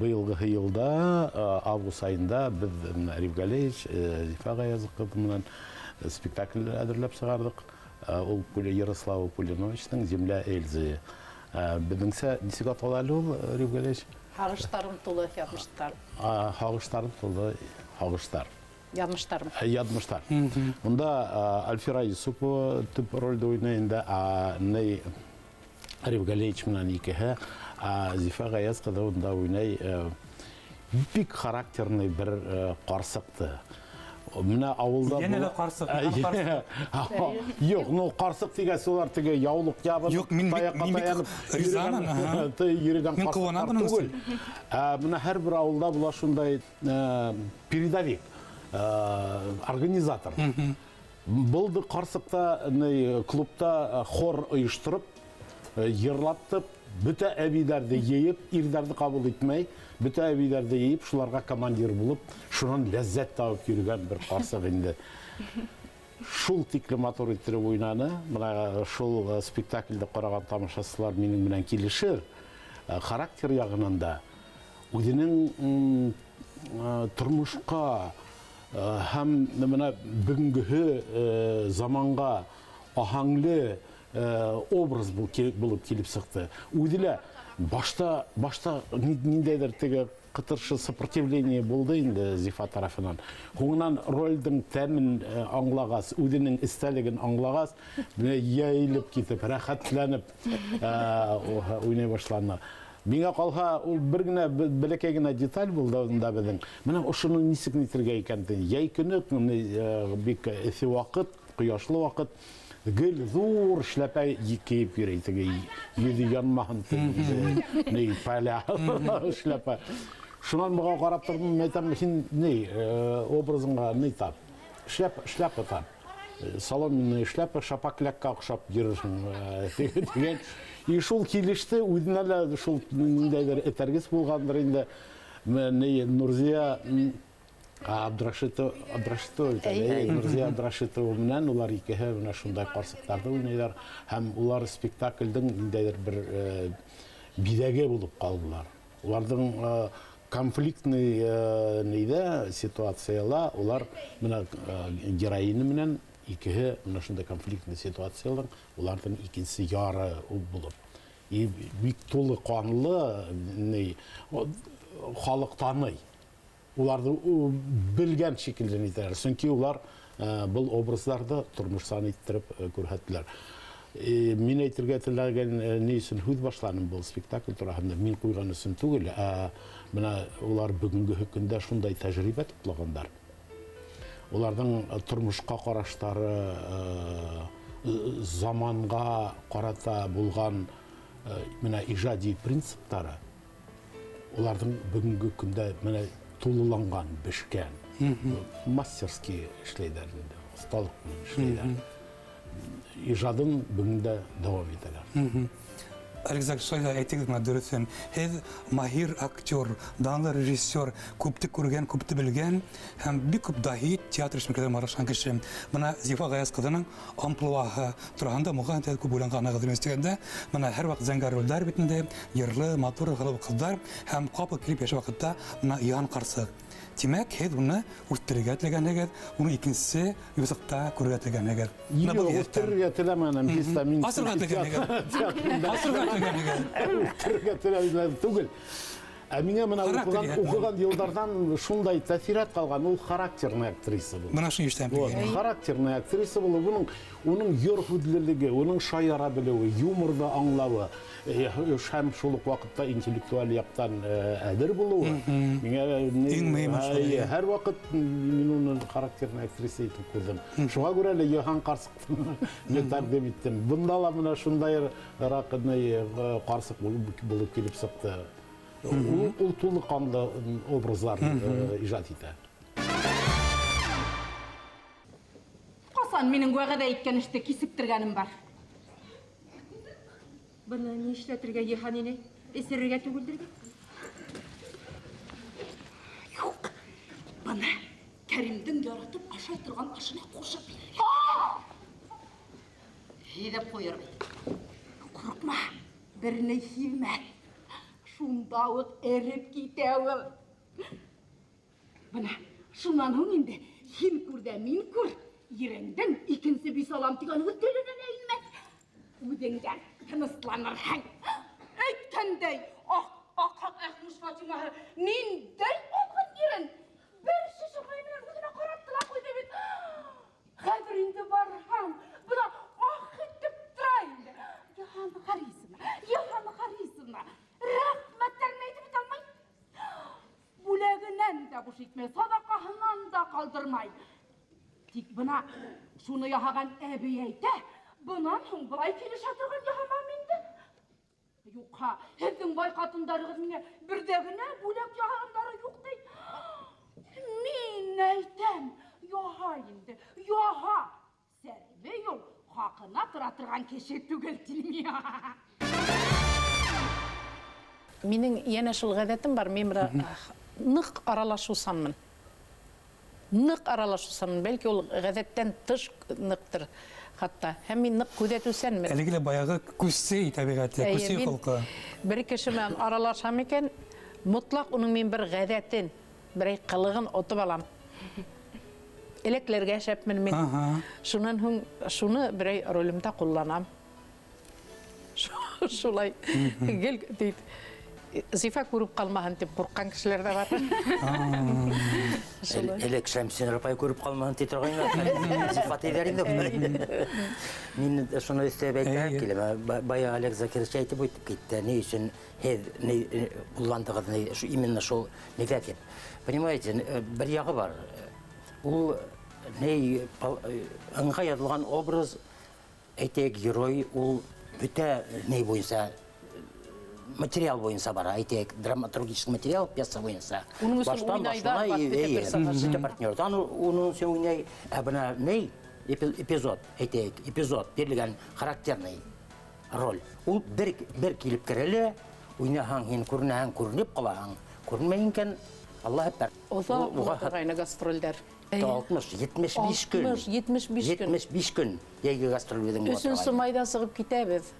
Быйылғы йылда, август айында беҙ менә Риф Галеевич, Зифа Ғаяз ҡыҙы менән спектакль әҙерләп сығарҙыҡ. Ул Ярослава Пулиновичтың Земля Эльзы. Беҙҙеңсә нисек атала әле ул, Риф Галеевич? Һағыштарым тулы яҙмыштар. Һағыштарым тулы һағыштар. Яҙмыштарым. Яҙмыштар. Унда Альфира Юсупова төп ролдә уйнай инде, ни Риф Галеевич менән икеһе, Зифа Ғаяз ҡыҙы унда уйнай, бик характерный бер ҡарсыҡты. Менә ауылда Йәнә лә була- ҡарсыҡ, менә ҡарсыҡ. Юҡ, ну ҡарсыҡ тигәс улар теге яулыҡ ябынып, Юҡ, мин бик- таяҡҡа мин бик таянып ризамын, аһа. йөрөгән Мин ҡарсыҡтар ҡыуанам бының түгел. өсөн. Менә һәр бер ауылда була шундай передовик, организатор. Булды ҡарсыҡта, ни, клубта хор ойоштороп, йырлатып, бөтә әбейҙәрҙе йыйып, ирҙәрҙе ҡабул итмәй, бөтә әбейҙәрҙе йыйып, шуларға командир булып, шунан ләззәт табып йөрөгән бер ҡарсыҡ инде. Шул тиклем матур иттереп уйнаны. Бына шул спектаклде ҡараған тамашасылар минең менән килешер. Характер яғынан да үҙенең тормошҡа һәм бына бөгөнгөһө заманға аһаңлы образ булып килеп сыҡты. Үҙе лә башта ниндәйҙер теге ҡытыршы сопротивление булды инде Зифа тарафынан. Һуңынан ролдең тәмен аңлағас, үҙенең эстәлеген аңлағас, менә йәйелеп китеп, рәхәтләнеп уйнай башланы. Миңә ҡалһа, ул бер генә бәләкәй генә деталь булды унда беҙҙең. Менә ошоно нисек нитергә икән тине. Йәй көнө, бик эҫе ваҡыт, ҡояшлы ваҡыт, гел ҙур эшләпә кейеп йөрөй, теге йөҙө янмаһын тине, ни, поля эшләпә. Шунан быға ҡарап торҙом, әйтәм, һин ни, образыңа ни тап? Шляпа тап. Соломенная шляпа, шапоклякка оҡшап йөрөрһөң тигән. И шул килеште, үҙенә лә шул ниндәйҙер этәргес булғандыр инде. Ни, Нурзия Абдрашитова, Абдрашитова бит әле, әйе, Нурзия Абдрашитова менән улар икеһе менә шундай карчыкларны уйныйлар һәм улар спектакльдең ниндәйдер бер биҙәге булып ҡалдылар. Уларҙың конфликтный нейҙә ситуацияла улар менә героиня менән икеһе менә шундай конфликтный ситуациялың уларҙың икенсе яры булып. И бик тулы канлы ни халык таный. Уларҙы белгән шикелле нитәләр. Сөнки улар был образларҙы тормошсан иттереп күрһәттеләр. Мин әйтергә теләгән ни өсөн һүҙ башланым был спектакль тураһында, мин ҡуйған өсөн түгел, ә менә улар бөгөнгөһө көндә шундай тәжрибә туплағандар. Уларҙың тормошҡа ҡараштары, заманға ҡарата булған менә ижади принциптары уларҙың бөгөнгө көндә менә тулыланған, бешкән. Мастерски эшләйҙәр инде, оҫталыҡ менән эшләйҙәр. Ижадын бөгөн дә дауам итәләр. Александр, шулай ҙа әйтегеҙ миңә дөрөҫөн. Һеҙ маһир актер, данлы режиссер, күпте күргән, күпте белгән һәм бик күп даһи театр эшмәкәрләре менән аралашҡан кеше. Бына Зифа Гаяз ҡыҙының амплуаһы тураһында моғайын һеҙ күп уйланғанһығыҙ дигәндә, бына һәр ваҡыт зәңгәр ролдәр бит инде, йырлы, матур, һылыу ҡыҙҙар һәм ҡапыл килеп йәш ваҡытта бына Йыһан ҡарсыҡ. Тимәк, һеҙ уны үҫтерергә теләгәнһегеҙ, уны икенсе юҫыҡта күрергә теләгәнһегеҙ. Юҡ, үҫтерергә теләмәнем, һис тә мин. Асырға теләгәнһегеҙ. Асырға теләгәнһегеҙ. Үҫтерергә теләгән түгел. Ә миңә бына уҡыған йылдарҙан шундай тәьҫират ҡалған, ул характерный актриса булды. Бына шуны ишетәм. Характерный актриса булды. Уның йор һүҙлелеге, уның шаяра белеүе, юморҙы аңлауы, һәм шул уҡ ваҡытта интеллектуаль яҡтан әҙер булыуы. Миңә иң мөһиме шул. Һәр ваҡыт мин уны характерный актриса итеп күрҙем. Шуға күрә лә Йыһан ҡарсыҡты тәҡдим иттем. Бында ла бына шундайыраҡ ҡарсыҡ булып килеп сыҡты. Ул тулы ҡанлы образлар ижад итә. Ҡасан минең вәғәҙә иткән эште кисектергәнем бар? Быны ни эшләтергә, Йыһан инәй? Эсерергә түгелдер бит? Юҡ. Быны Кәримдең яратып ашай торған ашына ҡушып бирергә. Һиҙеп ҡуйыр бит. Ҡурҡма, бер ни һиҙмәҫ. Шунда уҡ эреп китә ул. Бына шунан һуң инде һин күр ҙә мин күр, ереңдең икенсе бисалам тигән һүҙ теленә лә инмәҫ. Үҙең дә тынысланырһың. Әйткәндәй, аҡ Әхмүш Фатимаһы ниндәй алған ерен бер шешә май менән үҙенә ҡаратты ла ҡуйҙы бит. Хәҙер инде барһаң, бына ах итеп тора инде. Йыһан Харисовна, Йыһан Харисовна, рәхмәттәрен әйтеп бөтә алмай. Бүләгенән дә буш итмәй, саҙаҡаһынан да ҡалдырмай. Тик бына шуны яһаған әбей әйтә, бынан һуң былай килешә торған яһамам инде. Юҡһа, һеҙҙең бай ҡатындарығыҙ миңә берҙә генә бүләк яһағандары юҡ ти. Мин әйтәм, яһа инде, яһа. Сәрби ул хаҡына тора торған кеше түгел тинем. Минең йәнә шул ғәҙәтем бар, мин бына ныҡ аралашыусанмын. Ныҡ аралашыусанмын, бәлки ул ғәҙәттән тыш ныҡтыр хатта. Һәм мин ныҡ күҙәтеүсәнмен. Әлеге лә баяғы күсей тәбиғәте, күсей холҡо. Бер кеше менән аралашам икән, мотлаҡ уның мин бер ғәҙәтен, берәй ҡылығын отоп алам. Эләкләргә шәпмен мин. Шунан һуң шуны берәй ролемдә ҡулланам. Шулай гел тип Зифа күреп ҡалмаһын тип ҡурҡҡан кешеләр ҙә бар. Элек Шәмсинур апай күреп ҡалмаһын ти торғайны. Зифа тиҙәр инде. Мин шуны өҫтәп әйтәм килә. Бая Олег Закирович әйтеп үтеп китте. Ни өсөн һеҙ ҡулландығыҙ, именно шул нигә тип. Понимаете, бер яғы бар. Ул ни ыңғай яҙылған образ, әйтәйек, герой, ул бөтә ни буйынса, материал буйынса бара, әйтәйек, драматургический материал, пьеса буйынса. Уның өсөн Баштан уйнайҙар, башына, бөтә персонаж. бөтә партнерҙан уның өсөн уйнай. Ә бына ни эпизод, әйтәйек, эпизод бирелгән характерный роль. Ул бер килеп керә лә, уйнаһаң һин күренәһең, күренеп ҡалаһың, күренмәй икән, Аллаһ әкбәр. Оҙаҡ була торғайны гастролдәр. 60, 75 көн. 60, 75 көн. 75 көн йәйге гастроль беҙҙең була Өсөнсө торғайны. майҙа сығып китәбеҙ.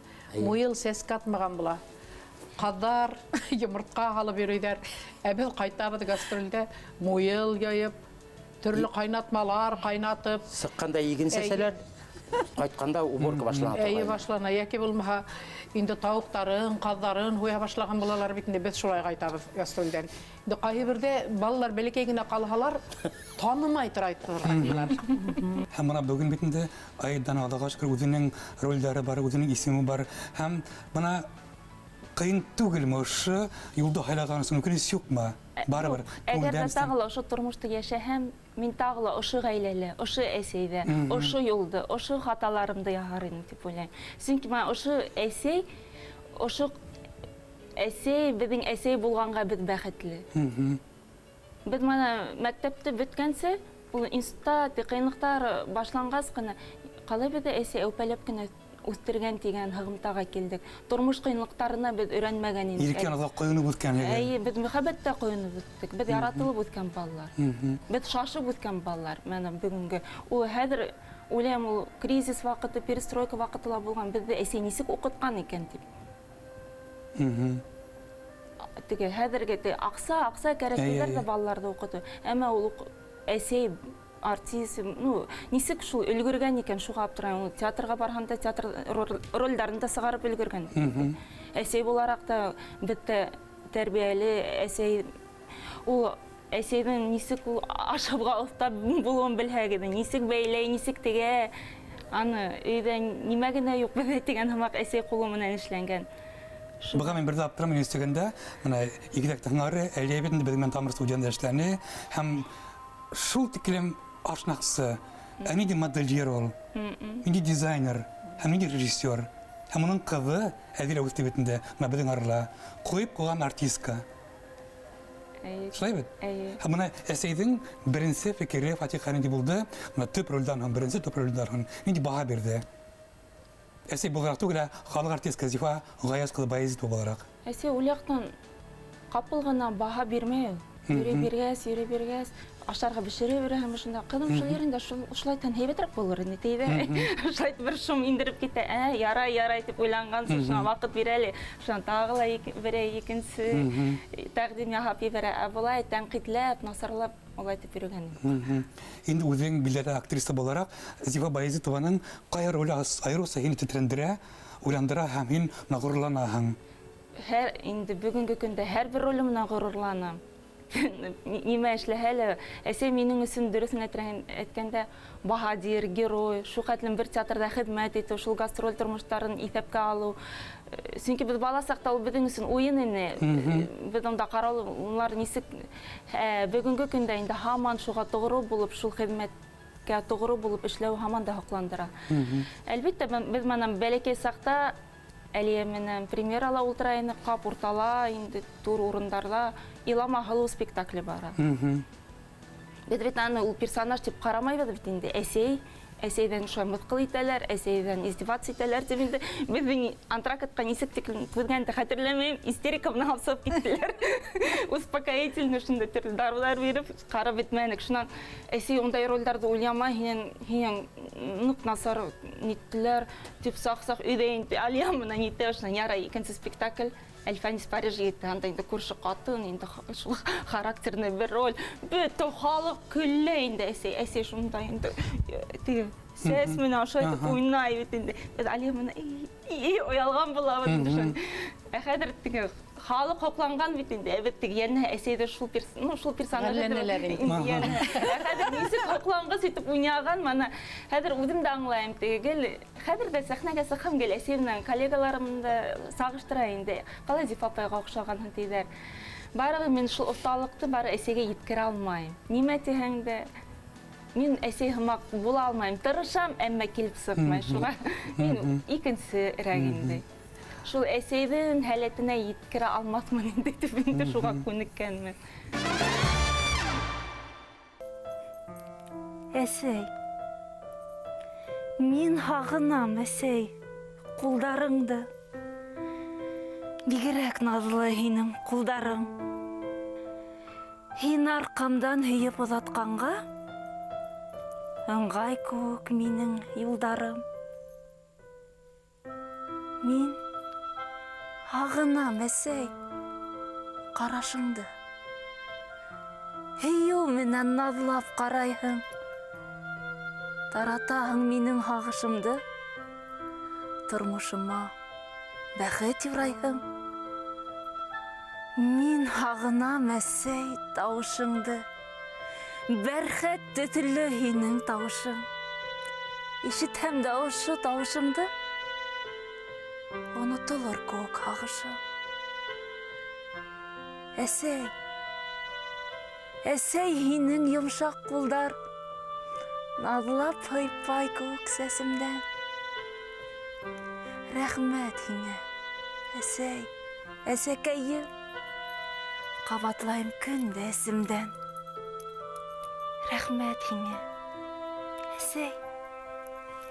Муйыл сәскә атмаған була. Ҡаҙҙар йомортҡа һалып йөрөйҙәр. Ә беҙ ҡайтабыҙ гастролдә муйыл яйып, төрлө ҡайнатмалар ҡайнатып. Сыҡҡанда иген сәсәләр, ҡайтҡанда уборка башлана Әйе торғайны. башлана, йәки булмаһа инде тауыҡтарын, ҡаҙҙарын һуя башлаған булалар бит инде, беҙ шулай ҡайтабыҙ гастролдән. Инде ҡайһы берҙә балалар бәләкәй генә ҡалһалар, танымай тора торғайнылар. Һәм бына бөгөн бит инде Аиданың Аллаға шөкөр үҙенең ролдәре бар, үҙенең исеме бар. Һәм бына ҡыйын түгелме ошо юлды һайлаған өсөн үкенес юҡмы? Барыбер Әгәр дә күңелдән тағы ла ошо тормошта йәшәһәм, мин тағы ла ошо ғаиләлә, ошо әсәйҙә, ошо юлды, ошо хаталарымды яһар инем тип уйлайым. Сөнки мына ошо әсәй, ошо әсәй беҙҙең әсәй булғанға беҙ бәхетле. Беҙ мына мәктәпте бөткәнсе, ул институтта ҡыйынлыҡтар башланғас ҡына ҡалай беҙҙе әсәй әүпәләп кенә үҫтергән тигән һығымтаға килдек. Тормош ҡыйынлыҡтарына беҙ өйрәнмәгән инек. Иркен аҙға ҡойоноп үҫкәнлеге. Әйе, беҙ мөхәббәттә ҡойоноп үҫтек. Беҙ яратылып үҫкән балалар. Беҙ шашып үҫкән балалар. Мына бөгөнгө ул хәҙер уйлайым, ул кризис ваҡыты, перестройка ваҡыты ла булған. Беҙҙе әсәй нисек уҡытҡан икән тип. Теге хәҙерге те аҡса, аҡса кәрәк тиҙәр ҙә балаларҙы уҡытыу. Әммә ул әсәй артист, ну, нисек шул өлгөргән икән, шуға аптырайым. Ул театрға барһам да театр ролдарын да сығарып өлгөргән. Әсәй булараҡ та беҙҙе тәрбиәле әсәй, ул әсәйҙең нисек ул ашауға оҫта булыуын белһәгеҙ, нисек бәйләй, нисек тегә, аны өйҙә нимә генә юҡ беҙҙә тигән һымаҡ әсәй ҡулы менән эшләнгән. Быға мин бер ҙә аптырамын өҫтәгәндә, мына игеҙәк һыңары Әлиә бит инде беҙҙең менән тамыр студияһында эшләне һәм шул тиклем ашнаҡсы, ә ниндәй модельер ул, ниндәй дизайнер һәм ниндәй режиссер. Һәм уның ҡыҙы Әҙилә үҫте бит инде, мына беҙҙең арала ҡуйып ҡуйған артистка. Шулай бит? Эйе. Һәм мына әсәйҙең беренсе фекере Фатиха ниндәй булды? Мына төп ролдән һуң, беренсе төп ролдән һуң ниндәй баһа бирҙе? Әсәй булараҡ түгел, ә халыҡ артистка Зифа Ғаяз ҡыҙы Баязитова булараҡ. Әсәй ул яҡтан ҡапыл ғына баһа бирмәй ул. Йөрөй биргәс, йөрөй биргәс, ашарға бешерә бирә һәм шунда ҡыҙым шул ерендә шулай тән һәйбәтерәк булыр инде ти ҙә. Шулай бер шум индереп китә. Ярай, ярай тип уйланғансы, шуңа ваҡыт бирә әле. Шунан тағы ла берәй икенсе тәҡдим яһап ебәрә. Ә былай тәнҡитләп, насарлап улай итеп йөрөгән. Инде үҙең билдәле актриса булараҡ Зифа Баязитованың ҡайһы роле айырыуса һине тетрәндерә, уйландыра һәм һин ғорурланаһың? Һәр, инде бөгөнгө көндә һәр бер роле менән ғорурланам. Нимә эшләһә лә, әсәй минең өсөн дөрөҫөн әйткәндә баһадир, герой, шул хәтлем бер театрҙа хеҙмәт итеү, шул гастроль тормоштарын иҫәпкә алыу. Сөнки беҙ бала саҡта ул беҙҙең өсөн уйын ине. Беҙ унда ҡарау, улар нисек, бөгөнгө көндә инде һаман шуға тоғро булып, шул хеҙмәткә тоғро булып эшләү һаман да һоҡландыра. Әлбиттә, беҙ менән бәләкәй саҡта Әлиә менән премьерала ултыра инек, ҡап уртала, инде тур урындарҙа Илама һылыу спектакле бара. Беҙ бит аны ул персонаж тип ҡарамайбыҙ бит инде. Әсәй, әсәйҙән шулай мыҫҡыл итәләр, әсәйҙән издеваться итәләр тип инде беҙҙең антрактҡа нисек тиклем түҙгәнде хәтерләмәйем, истерика менән алып сығып киттеләр. Успокоительный шундай төрлө дарыуҙар биреп ҡарап бөтмәнек. Шунан әсәй ундай ролдәрҙе уйнамай, һинән ныҡ насар ниттеләр тип саҡ-саҡ өйҙә инде Алия менән итә, шунан ярай икенсе спектакль Әлфәнис Париж егете, анда инде күрше ҡатын, инде шул характерный бер роль. Бөтә халыҡ көлә инде, әсәй, әсәй шунда инде, теге сәс менән ошолай итеп уйнай бит инде. Беҙ Алия менән, эй, оялған булабыҙ инде шунда. Ә хәҙер теге халыҡ һоҡланған бит инде. Ә беҙ теге йәнә әсәйҙе шул ну, шул персонажды Ғәрләнәләр инде. инде йәнә. Ә хәҙер нисек һоҡланғыс итеп уйнаған, мана хәҙер үҙем дә аңлайым теге гел хәҙер ҙә сәхнәгә сыҡһам гел әсәй менән коллегаларымды сағыштыра инде. Ҡалай Зифа апайға оҡшағанһың тиҙәр. Барыбер мин шул оҫталыҡты бары әсәйгә еткерә алмайым. Нимә тиһәң дә, мин әсәй һымаҡ була алмайым. Тырышам, әммә килеп сыҡмай. Шуға мин икенсерәк инде. Шул әсәйҙең һәләтенә еткерә алмаҫмын инде тип инде шуға күнеккәнмен. Әсәй, мин һағынам, әсәй, ҡулдарыңды. Бигерәк наҙлы һинең ҡулдарың. Һин арҡамдан һөйөп оҙатҡанға, Ыңғай кеүек минең юлдарым. Мин һағынам, әсәй, ҡарашыңды. Һөйөү менән наҙлап ҡарайһың. Таратаһың минең һағышымды. Тормошома бәхет юрайһың. Мин һағынам, әсәй, тауышыңды. Бәрхәт төҫлө һинең тауышың. Ишетһәм дә ошо тауышыңды, онотолор кеүек һағышым. Әсәй, әсәй, һинең йомшаҡ ҡулдар наҙлап һыйпай кеүек сәсемдән. Рәхмәт һиңә, әсәй, әсәкәйем. Ҡабатлайым көн дә эсемдән. Рәхмәт һиңә, әсәй,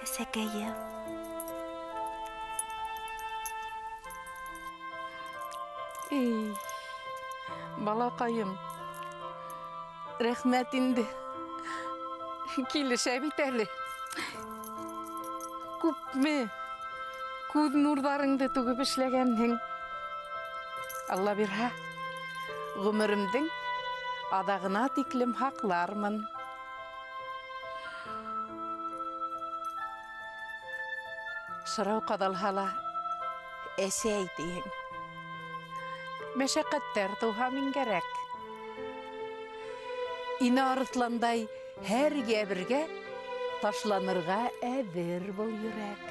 әсәкәйем. Эй, балаҡайым, рәхмәт инде. Килешә бит әле. Күпме күҙ нурҙарыңды түгеп эшләгәнһең. Алла бирһә, ғүмеремдең аҙағына тиклем һаҡлармын. Сорау ҡаҙалһа ла, әсәй тиһең. Мәшәҡәттәр тыуһа мин кәрәк. Инә арыҫландай һәр йәбергә ташланырға әҙер был йөрәк.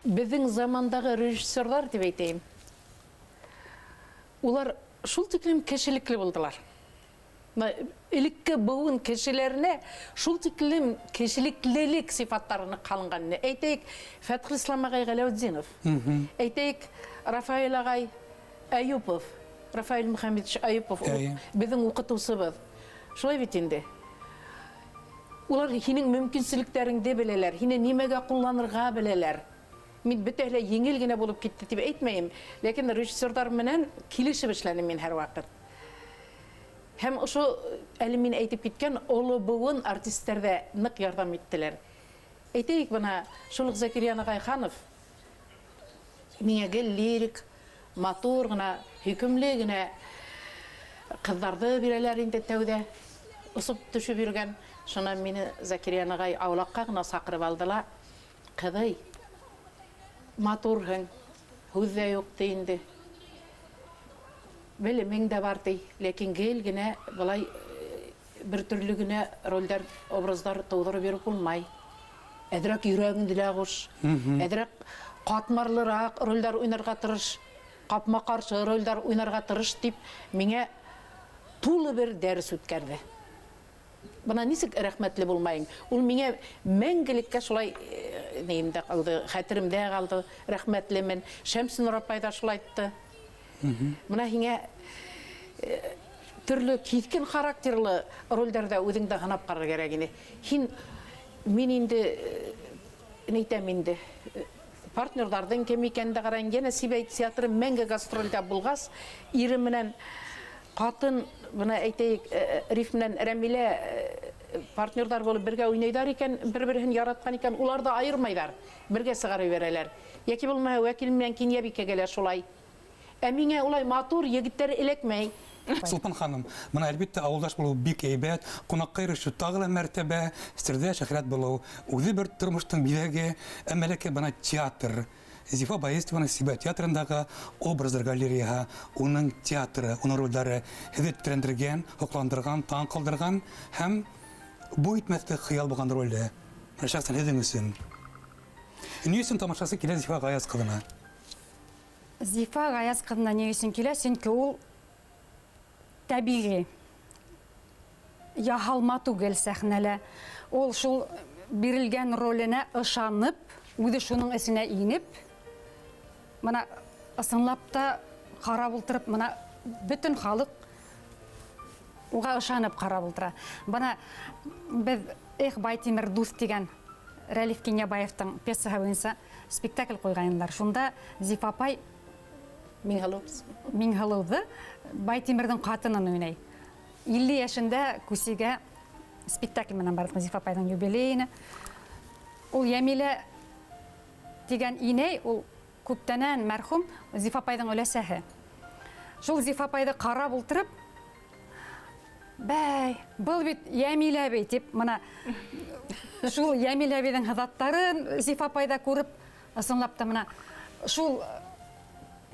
Беҙҙең замандағы режиссерҙар тип әйтәйем, улар шул тиклем кешелекле булдылар. Элекке быуын кешеләренә шул тиклем кешелеклелек сифаттары ҡалынған. Әйтәйек, Фәтхелислам ағай Ғәләүетдинов, әйтәйек, Рафаэль ағай Әюпов, Рафаэль Мөхәммәтович Әюпов, беҙҙең уҡытыусыбыҙ. Шулай бит инде. Улар һинең мөмкинселектәреңде беләләр, һине нимәгә ҡулланырға беләләр. Мин бөтәһе лә еңел генә булып китте тип әйтмәйем, ләкин режиссерҙар менән килешеп эшләнем мин һәр ваҡыт. Һәм ошо әле мин әйтеп киткән оло быуын артисттар ҙа ныҡ ярҙам иттеләр. Әйтәйек, бына шул уҡ Зәкирйән ағай Ханов миңә гел лирик, матур ғына, һөйкөмлө генә ҡыҙҙарҙы бирәләр инде тәүҙә. Осоп төшөп йөрөгән. Шунан мине Зәкирйән ағай аулаҡҡа ғына саҡырып алды ла, Ҡыҙый, матурһың, һүҙ ҙә юҡ, ти инде. Белемең дә бар, ти, ләкин гел генә былай бер төрлө генә рольдәр, образдар тыуҙырып йөрөп булмай. Әҙерәк йөрәгеңде лә ҡуш, әҙерәк ҡатмарлыраҡ рольдәр уйнарға тырыш, ҡапма-ҡаршы рольдәр уйнарға тырыш, тип миңә тулы бер дәрес үткәрҙе. Бына нисек рәхмәтле булмайың. Ул миңә мәңгелеккә шулай нейемдә ҡалды, хәтеремдә ҡалды, рәхмәтлемен. Шәмсинур апай ҙа шулай әйтте. Бына һиңә төрлө киҫкен характерлы рольдәрҙә үҙеңде һынап ҡарар кәрәк ине. Һин, мин инде, әйтәм инде, партнерҙарҙың кем икәнен дә ҡарайым. Йәнә Сибай театры мәңге гастролдә булғас, ире менән ҡатын, бына әйтәйек, Риф менән Рәмилә партнерҙар булып бергә уйнайҙар икән, бер-береһен яратҡан икән, улар ҙа айырмайҙар, бергә сығарып ебәрәләр. Йәки булмаһа, Вәкил менән Кинйәбикәгә лә шулай. Ә миңә улай матур егеттәр эләкмәй. Сулпан ханым, бына әлбиттә ауылдаш булыу бик әйбәт, ҡунаҡҡа йөрөшөү тағы ла мәртәбә, серҙәш, әхирәт булыу үҙе бер тормоштоң биҙәге, әммә ләкин бына театр, Зифа Баязитованың Сибай театрындагы образлар галереяһы, уның театры, уның рольдәре һеҙҙе тетрәндергән, һоҡландырған, таң ҡалдырған һәм буй итмәҫлек хыял булған роле. Менә шәхсән һеҙҙең өсөн. Ни өсөн тамашасы килә Зифа Гаяз ҡыҙына? Зифа Гаяз ҡыҙына ни өсөн килә? Сөнки ул тәбиғи, яһалма түгел сәхнәлә. Ул шул бирелгән роленә ышанып, үҙе шуның эсенә инеп, бына ысынлап та ҡарап ултырып, бына бөтөн халыҡ уға ышанып ҡарап ултыра. Бына беҙ Эх, Байтимер дуҫ тигән Рәлиф Кинйәбаевтың пьесаһы буйынса спектакль ҡуйғайнылар. Шунда Зифа апай Миңһылыу. Миңһылыуҙы Байтимерҙең ҡатынын уйнай. 50 йәшендә Күсигә спектакль менән барҙыҡ Зифа апайҙың юбилейына. Ул Йәмилә тигән инәй, ул күптәнән мәрхүм Зифа апайҙың өләсәһе. Шул Зифа апайҙы ҡарап ултырып, бәй, был бит Йәмилә әбей тип, мына шул Йәмилә әбейҙең һыҙаттарын Зифа апайҙа күреп, ысынлап та мына шул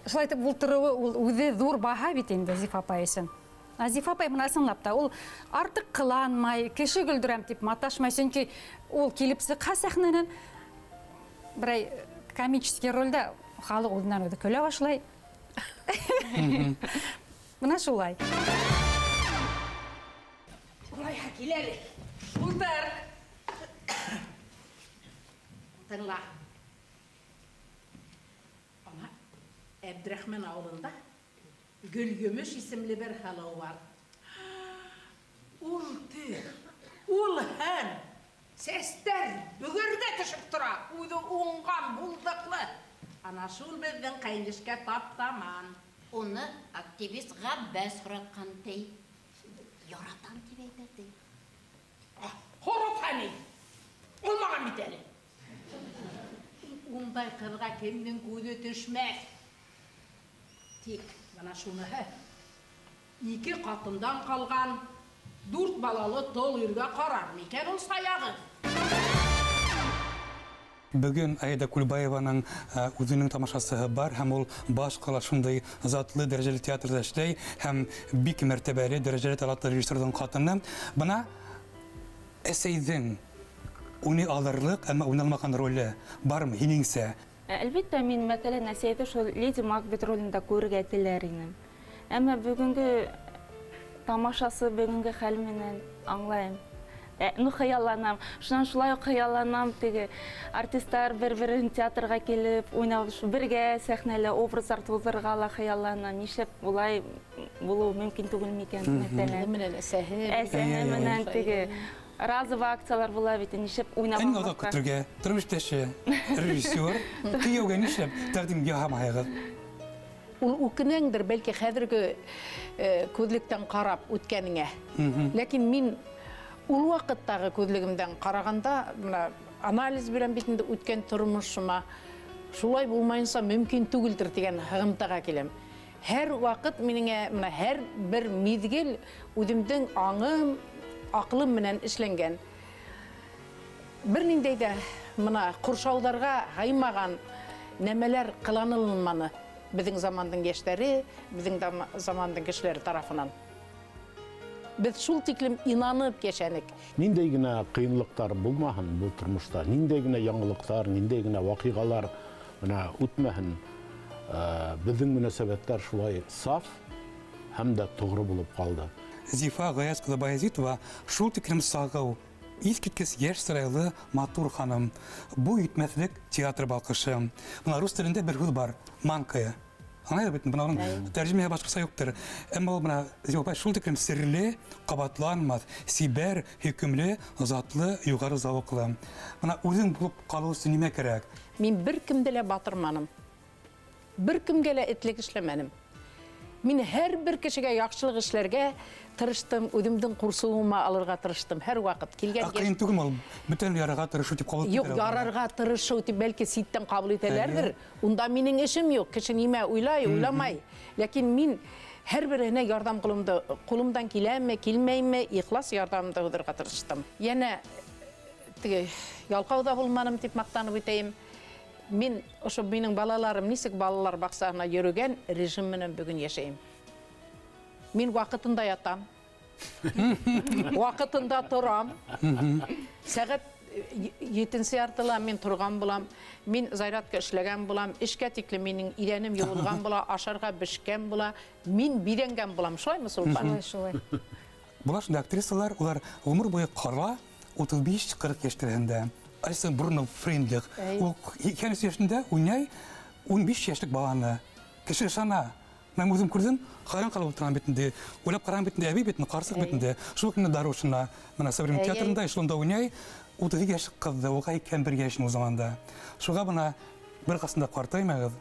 шулай итеп ултырыуы ул үҙе ҙур баһа бит инде Зифа апай өсөн. Ә Зифа апай мына ысынлап та ул артыҡ ҡыланмай, кеше көлдөрәм тип маташмай, сөнки ул килеп сыҡһа сәхнәнән берәй комический рольдә халыҡ үҙенән үҙе көлә башлай. Мына шулай. Улайһа кил әле. Ултыр. Тыңла. Ана Әбдрәхмән ауылында Гөлйемеш исемле бер һылыу бар. Ул төр, ул һын, сәстәр бөгөргә төшөп тора, үҙе уңған, булдыҡлы. Ана шул беҙҙең ҡәйнешкә тап-таман. Уны активист Габбәс һоратҡан, ти. Яратам тип әйтә, ти. Һоратһа ни? Алмаған бит әле. Ундай ҡыҙға кемдең күҙе төшмәҫ? Тик бына шуныһы, ике ҡатындан ҡалған дүрт балалы тол иргә ҡарар микән ул саяғы? Бөгөн Аида Кульбаеваның үҙенең тамашасыһы бар, һәм ул баш ҡала шундай затлы дәрәжәле театрҙа эшләй һәм бик мәртәбәле дәрәжәле талантлы режиссерҙың ҡатыны. Бына әсәйҙең уйнай алырлыҡ, әммә уйнай алмаған роле бармы һинеңсә? Әлбиттә, мин, мәҫәлән, әсәйҙе шул Леди Макбет ролендә күрергә теләр инем. Әммә бөгөнгө тамашасы, бөгөнгө хәл менән аңлайым. Ну, хыялланам. Шунан шулай уҡ хыялланам, теге артисттар бер-береһен театрға килеп уйнап, бергә сәхнәлә образдар тыуҙырырға ла хыялланам. Нишләп улай булыуы мөмкин түгел микән, мәҫәлән? Менән әсәһе. Әсәһе менән теге разовый акциялар була бит, нишләп уйнап Иң оҙаҡ көтөргә тормош иптәше, режиссер, кейәүгә нишләп тәҡдим яһамайһығыҙ? Ул үкенәңдер, бәлки хәҙерге күҙлектән ҡарап үткәнеңә. Ләкин мин ул ваҡыттағы күҙлегемдән ҡарағанда, мына анализ бирәм бит инде үткән тормошома, шулай булмайынса мөмкин түгелдер тигән һығымтаға киләм. Һәр ваҡыт минеңә, мына һәр бер миҙгел үҙемдең аңым, аҡылым менән эшләнгән. Бер ниндәй ҙә мына ҡоршауҙарға һыймаған нәмәләр ҡыланылманы беҙҙең замандың йәштәре, беҙҙең замандың кешеләре тарафынан. Беҙ шул тиклем инанып йәшәнек. Ниндәй генә ҡыйынлыҡтар булмаһын был тормошта, ниндәй генә яңылыҡтар, ниндәй генә ваҡиғалар мына үтмәһен, беҙҙең мөнәсәбәттәр шулай саф һәм дә тоғро булып ҡалды. Зифа Ғаяз ҡыҙы Баязитова шул тиклем сағыу, иҫ киткес йәш сырайлы матур ханым. Буй етмәҫлек театр балҡышы. Бына рус телендә бер һүҙ бар, манкая. Аңлайҙыр бит, бына уның тәржемәһе башҡаса юҡтыр. Әммә ул бына Зифа апай шул тиклем серле, ҡабатланмаҫ, сибәр, һөйкөмлө, затлы, юғары зауыҡлы. Бына үҙең булып ҡалыу өсөн нимә кәрәк? Мин бер кемде лә батырманым. Бер кемгә лә этлек эшләмәнем. Мин һәр бер кешегә яҡшылыҡ эшләргә тырыштым, үҙемдең ҡурсыуыма алырға тырыштым. Һәр ваҡыт килгән Ә ҡыйын түгелме ул? Бүтән ярарға тырышыу тип ҡабул Юҡ, итәләр. ярарға тырышыу тип бәлки ситтән ҡабул итәләрҙер. Унда минең эшем юҡ. Кеше нимә уйлай, уйламай. Ләкин мин һәр береһенә ярҙам ҡулымды, ҡулымдан киләме, килмәйме, ихлас ярҙамымды һуҙырға тырыштым. Йәнә теге ялҡау ҙа булманым тип маҡтанып үтәйем. Мин ошо минең балаларым нисек балалар баҡсаһына йөрөгән режим менән бөгөн йәшәйем. Мин ваҡытында ятам. Ваҡытында торам. Сәғәт етенсе яртыла мин торған булам. Мин зарядка эшләгән булам. Эшкә тиклем минең иҙәнем йыуылған була, ашарға бешкән була. Мин биҙәнгән булам. Шулаймы, Сулпан? Шулай, шулай. Була шундай актрисалар, улар ғүмер буйы ҡарала, утыҙ биш-ҡырҡ йәш тирәһендә. Алиса Бруно Фрейндлих. Ул һикһән өс йәшендә уйнай 15 йәшлек баланы. Кеше ышана. Мин үҙем күрҙем, хайран ҡалып ултырам бит инде. Уйлап ҡарам бит инде, әбей бит инде, ҡарсыҡ бит инде. Шул уҡ инде Дарушина, мына Современный театрында, эшелонда уйнай, 32 йәшлек ҡыҙҙы, уға 81 йәш ул заманда. Шуға бына бер ҡасанда ҡартаймағыҙ.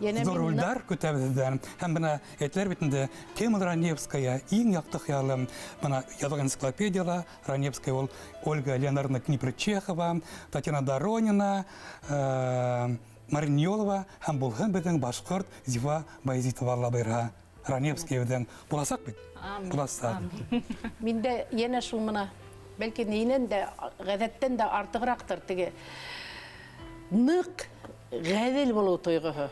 Янә Зур мин рольдар көтәбеҙ һеҙҙән. Һәм бына әйтәләр бит инде, кем ул Раневская? Иң яҡты хыялым. Бына яҙылған энциклопедияла Раневская ул Ольга Леонардовна Книпер-Чехова, Татьяна Доронина, э, Марина Ньолова һәм булһын беҙҙең башҡорт Зифа Баязитова Алла бойорһа. Раневская беҙҙең буласаҡ бит? Буласаҡ. Миндә йәнә шул мына, бәлки нинән дә, ғәҙәттән дә артығыраҡтыр теге ныҡ ғәҙел булыу тойғоһо.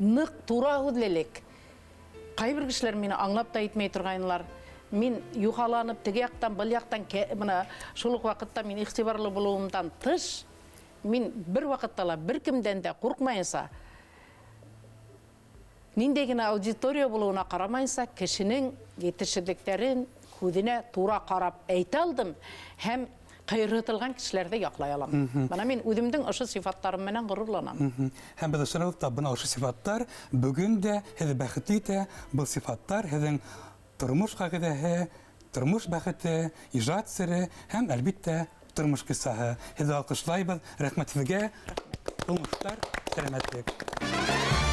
Ныҡ тура һүҙлелек. Ҡайбер кешеләр мине аңлап та етмәй торғайнылар. Мин юхаланып теге яҡтан, был яҡтан бына шул уҡ ваҡытта мин иғтибарлы булыуымдан тыш, мин бер ваҡытта ла бер кемдән дә ҡурҡмайынса, ниндәй генә аудитория булыуына ҡарамайынса, кешенең етешһеҙлектәрен күҙенә тура ҡарап әйтә алдым һәм ҡыйырһытылған кешеләрҙе яҡлай алам. Бына мин үҙемдең ошо сифаттарым менән ғорурланам. Һәм беҙ ышанабыҙ та, бына ошо сифаттар бөгөн дә һеҙҙе бәхетле итә, был сифаттар һеҙҙең тормош ҡағиҙәһе, тормош бәхете, ижад сере һәм, әлбиттә, тормош ҡиссаһы. Һеҙҙе алҡышлайбыҙ, рәхмәт һеҙгә, уңыштар, сәләмәтлек.